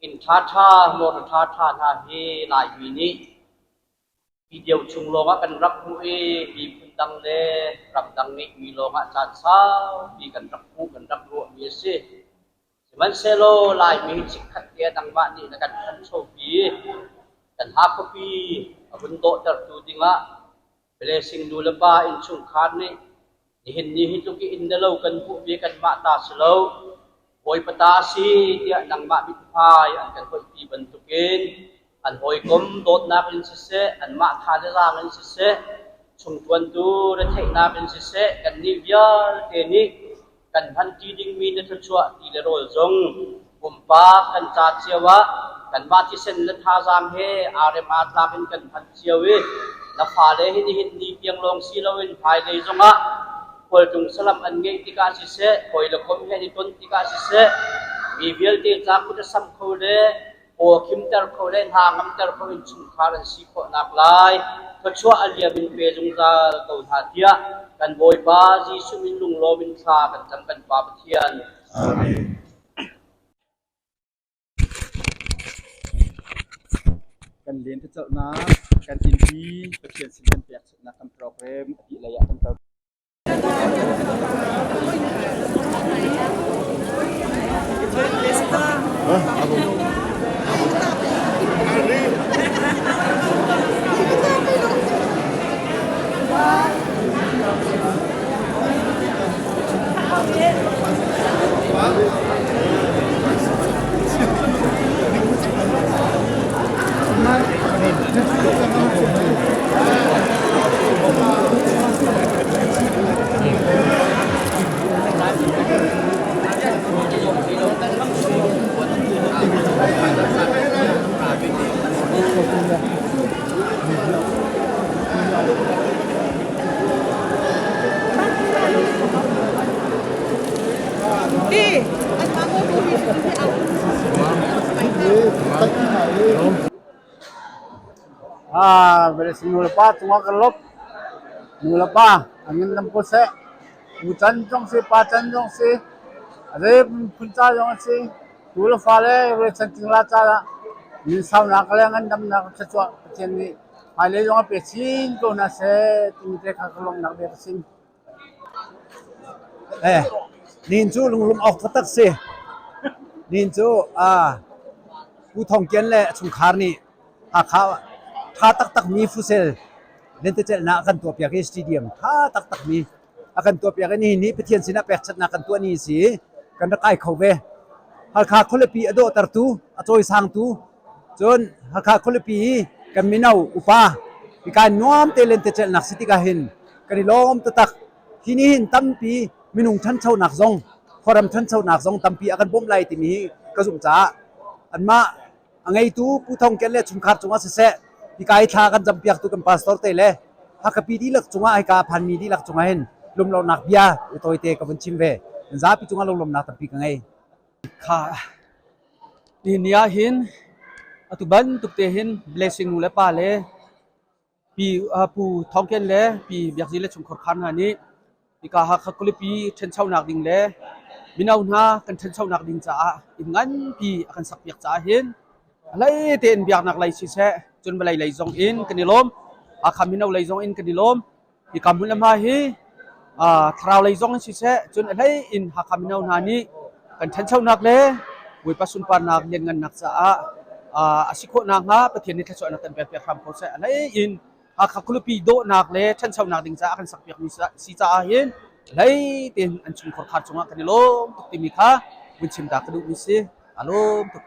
Inn ṭhaṭha, motor ṭhaṭha hna hi Laimi nih video chung lawngah kan rak hmuh i miphun dang le ramdang ngeihmi lawngah caan saupi kan rak hmuh, kan rak ruahmi a si. Sihmanhsehlaw Laimi hi chikkhat te ah nangmah nih na kan ṭhanchopi i kan Hakhuapi a hun dawhtertu dingah Blessing nu le pa innchungkhar nih nihin ni hi tluk i inn le lo kan hmuhmi kanmah ta si lo, Bawipa ta a si tiah nangmah mithmai an kan hoihpi bantukin an hawikom dawtnak in siseh, anmah tha le zaang in siseh, chungṭuantu retheihnak in siseh, kannih vialte nih kan hmanṭi dingmi na thluachuah ti le rawl zong pumpak kan ca cio ah kanmah thisen le thazaang he aa rem aa tlak in kan hman cio i na fale hi nihin ni tiang lawng si loin hmailei zongah khualtlung salam an ngeih tikah siseh, hawi le kom he an i ton tikah siseh, mi vialte ca kut a sam kho le paw khimter kho le hna ngamter kho in chungkhar an si khawhnak lai thluachuah a liam in pe zungzal ko hna tiah kan Bawipa Jesuh min lunglawm in thla kan cam kan Pa Pathian. Amen. Kan lentecelhnak, kan innpi, Pathian sin kan pekchanhnak kan program a dih lei ah kan kal. Nu le pa cungah ka lawp. Nu le pa an in dam ko seh. Nu can zong si, pa can zong si, a zei phun ca zong a si. Tu le fale rualchan cingla caah min saunak le ngandamnak thluachuah Pathian nih hmailei zong a pe chin ko hna seh timi te kha ka lawmhnak bia ka chim. Eh, nin cu lunglum awk taktak si. Nin cu ah Pu Thong Kian le a chungkhar nih Hakha ṭha taktakmi fusel lentecelhnak a kan tuahpiak i stadium ṭha taktakmi a kan tuahpiak i nihin hi Pathian sinah pekchanhnak kan tuah ni a si i kan rak kai kho ve. Halkha khualipi a dawhtertu, a cawisangtu, cun Halkha khualipi i kan mino upa hika nuam te lentecelhnak si tikah hin kan i lawm taktak. Hi nih hin tampi minung ṭhanchonak zong, khuaram ṭhanchonak zong tampi a kan bawmh lai timi hi ka zumh caah anmah a ngeitu Pu Thong Ken le chungkhar cungah siseh hika i thla kan campiaktu kan pastor te le Hakhapi dihlak cungah hika a phanmi dihlak cungah hin lunglonak bia tawite ka vun chim ve. Zapi cungah lunglawmhnak tampi ka ngei. Kha ni ni ah hin atu bantuk te hin blessing nu le pa le Pi Pu Thawng Kian le Pi Biak Zi le chungkhar khar hna nih hika Hakha khualipi ṭhanchonak ding le mino hna kan ṭhanchonak ding caah inn nganpi a kan sakpiak caah hin a hlei tein biaknak lei siseh cun vawlei lei zong in kan i lawm. Hakha mino lei zong in kan i lawm. Hika hmun le hma hi thlarau lei zong in siseh cun a hlei in Hakha mino hna nih kan ṭhanchonak le Bawipa sunparnak lianngannak caah a si khawh nakhnga Pathian nih thluachuahnak kan pekpiak hram ko seh. A hlei in Hakha khualipi dawhnak le ṭhanchonak ding caah a kan sakpiakmi si caah hin hlei tein an chungkhar khar cungah kan i lawm tuk timi kha vun chim ta ka duhmi si. Aa lawm tuk.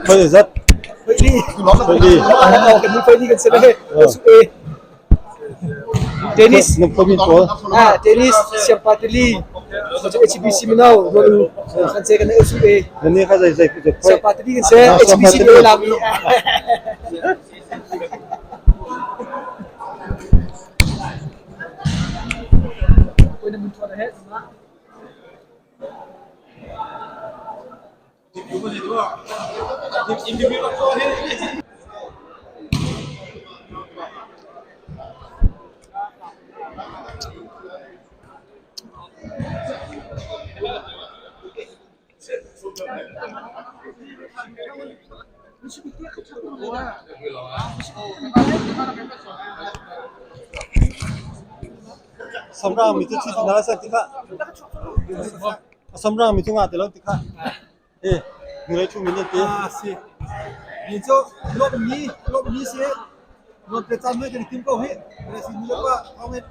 Khoi zat. Tennis. Ah, tennis siangpa tili HBC mino kan se kan su e. Nani kha zai zai siangpa tili kan se HBC le lami. Samrang mi cu thi na sa ti kha. Samrang mi cu nga te lo ti kha. Eh, ngulei thu min ti. Ah, si. Ni cu lawm ni lawm ni si. Lawm pe caan mai kan tim ko hi. Si ni le pa thong in.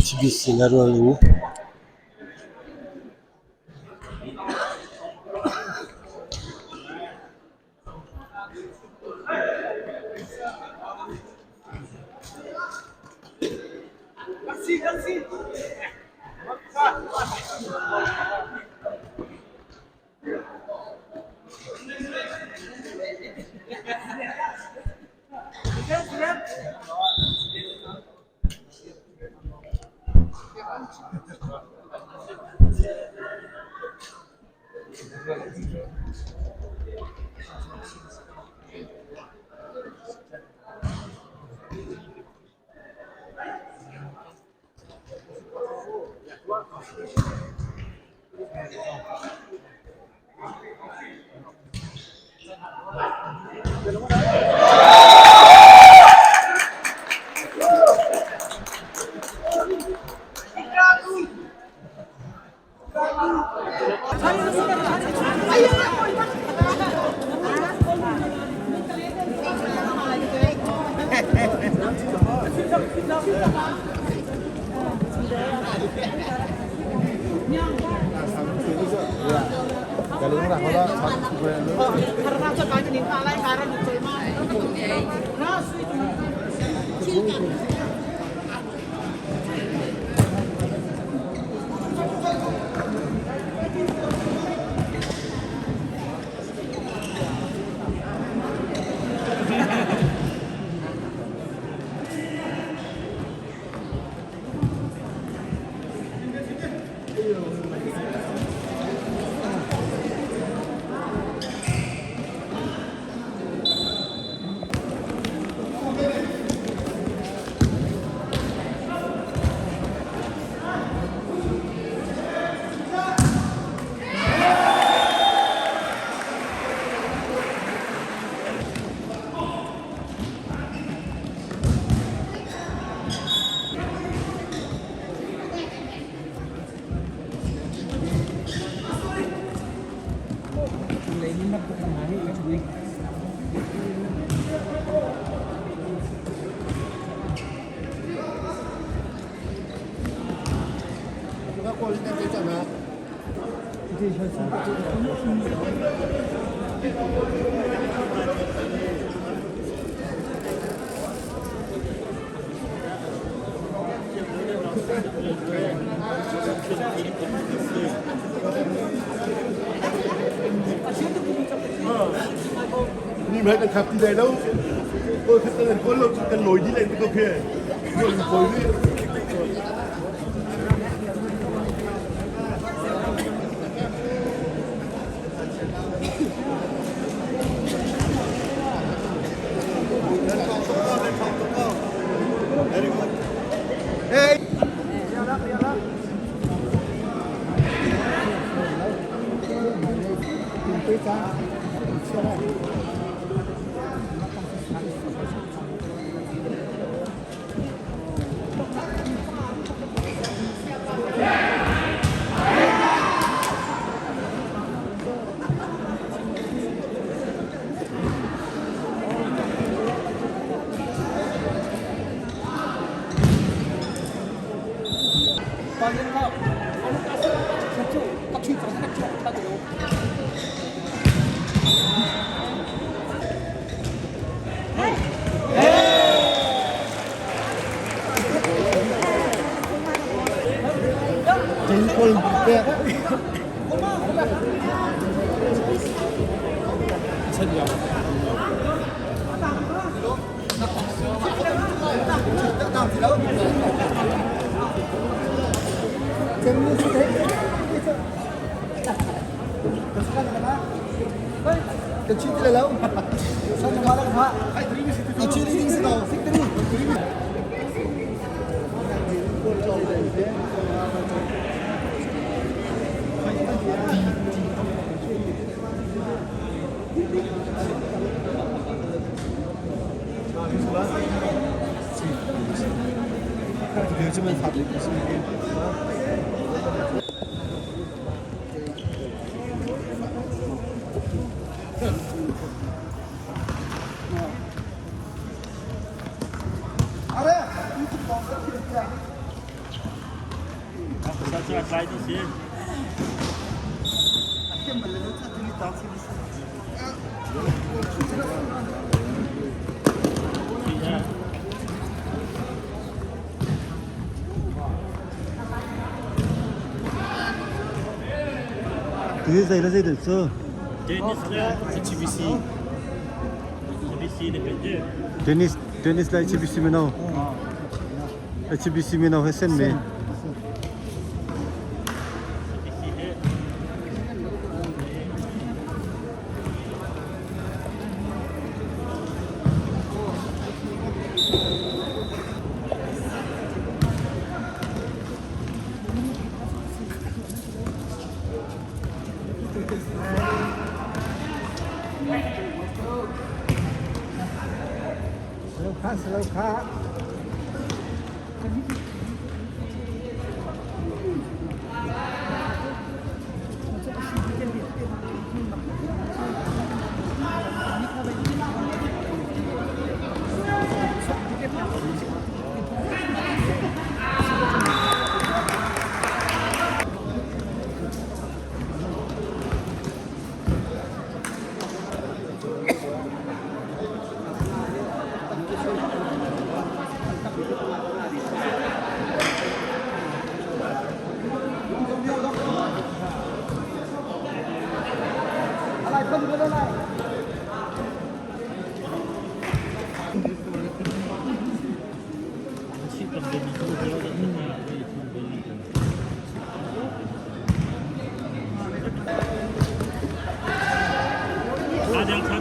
HBC na rual u. Ni mai kan khap ti lai lo. Kawl khat kan kawl lo kan lawi di lai ko phe. Kawl kawl ni. Hey. Ti zei le zei dal cu? HBC HBC le pe Tennis tennis le HBC mino. HBC mino he sen me.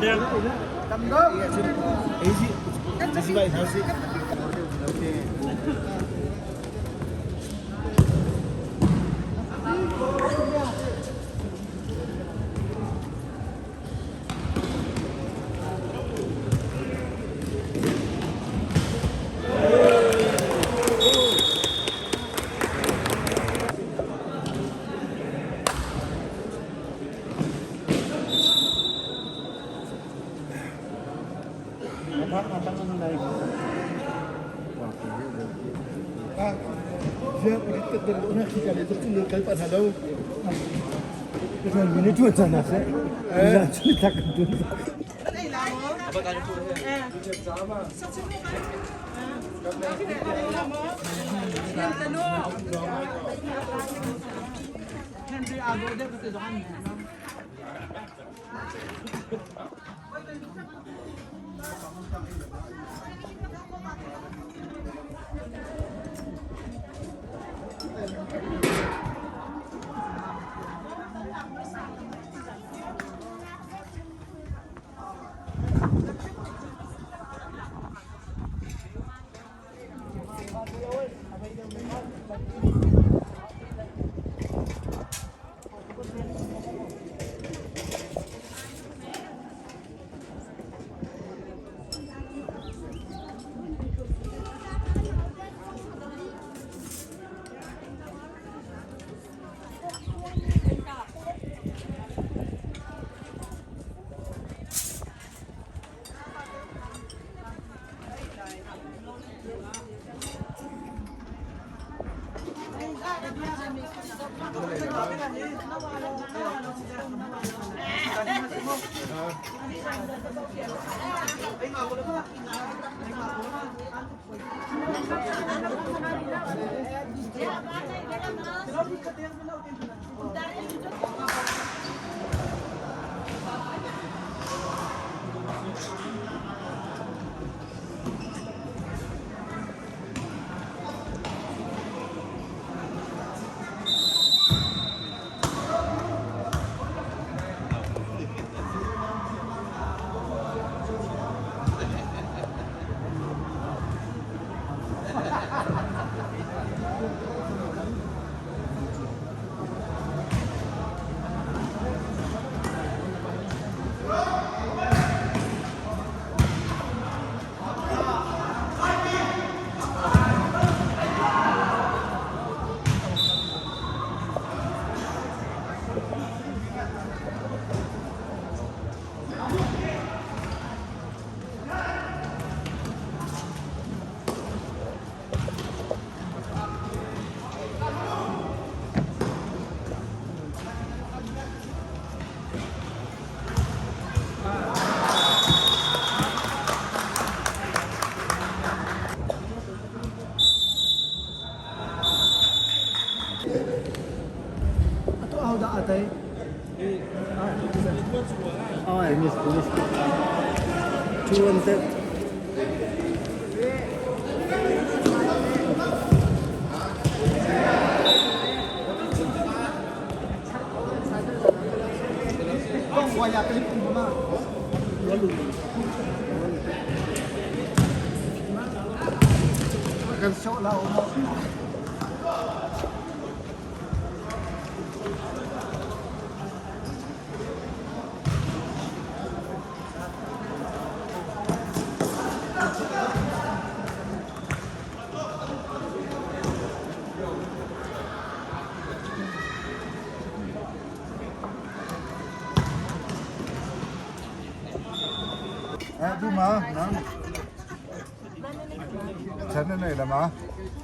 deuh.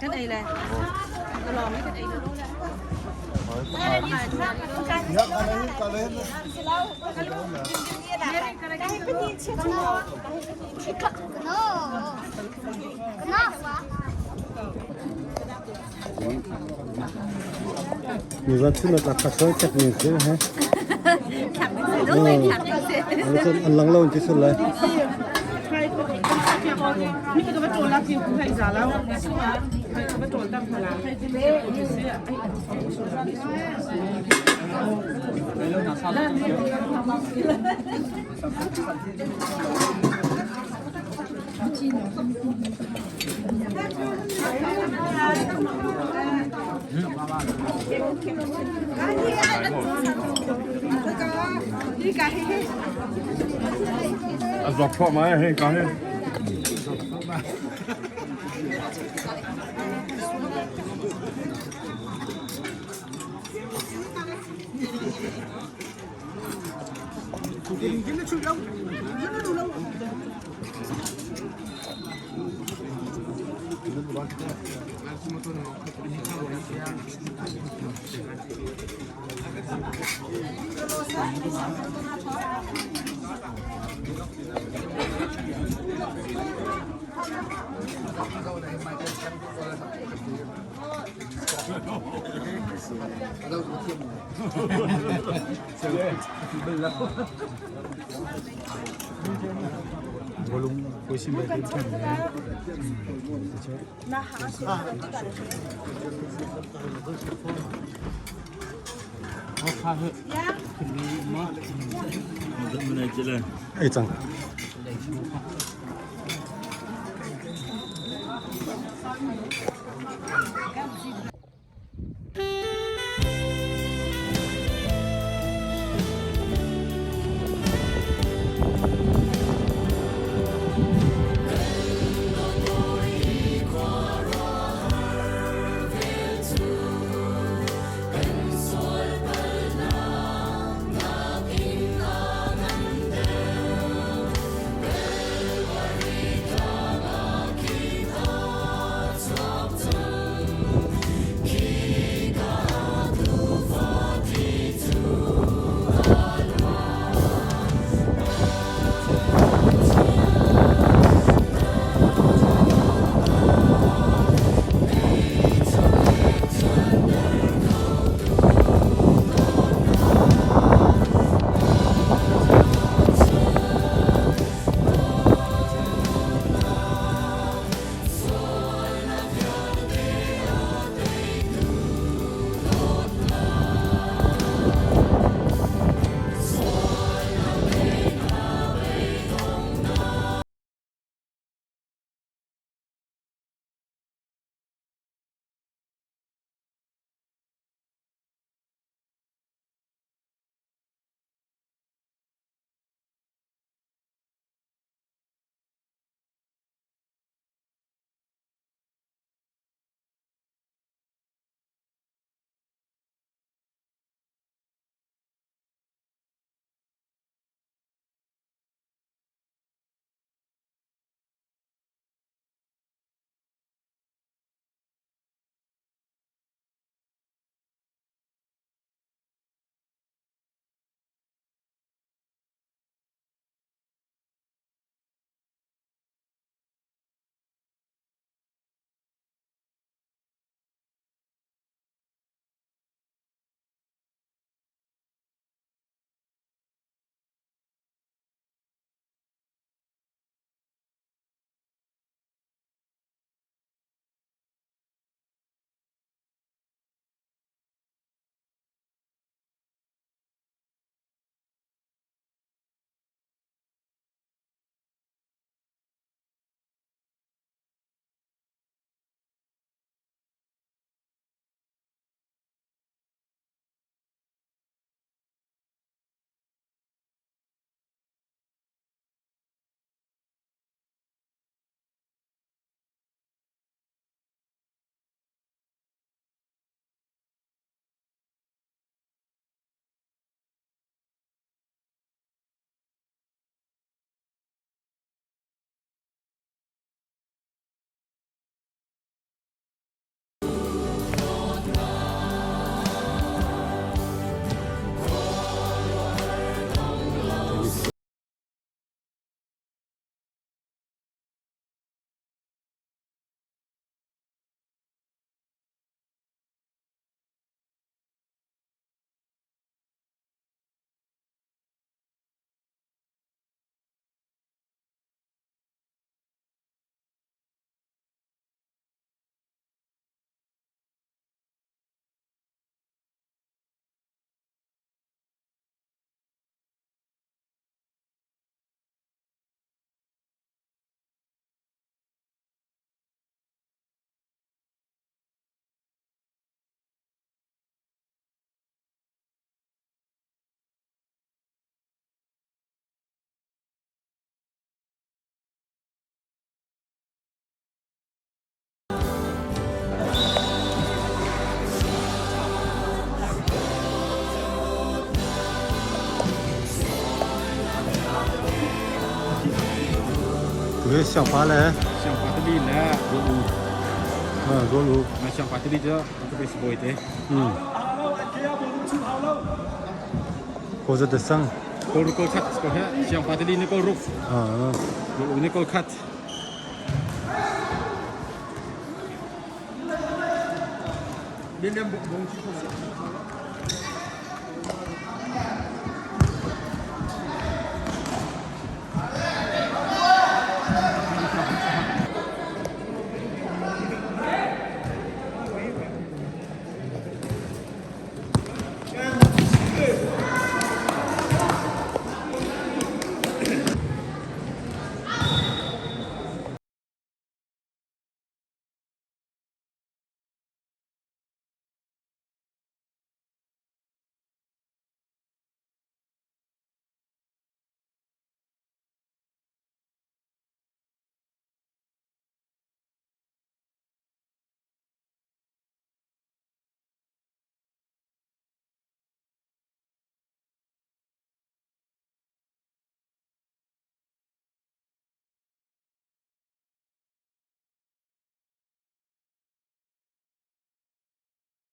Kan ei le. Ka lawm kan ei le. Nizan chun ah tlak soi chek ni si he. An lang lo in ti sul lai. A zawt thluahmah ee hei ka hi. Ei cang. Hi siangpa le Siangpa tali le Rual U. Ah, Rual U. Ma siangpa tali cu ka pe sibawi te. Hmm. Ko za de sang. Kawl ruk kawl khat ko he siangpa tali ni kawl ruk. Ah. Rual U ni kawl khat.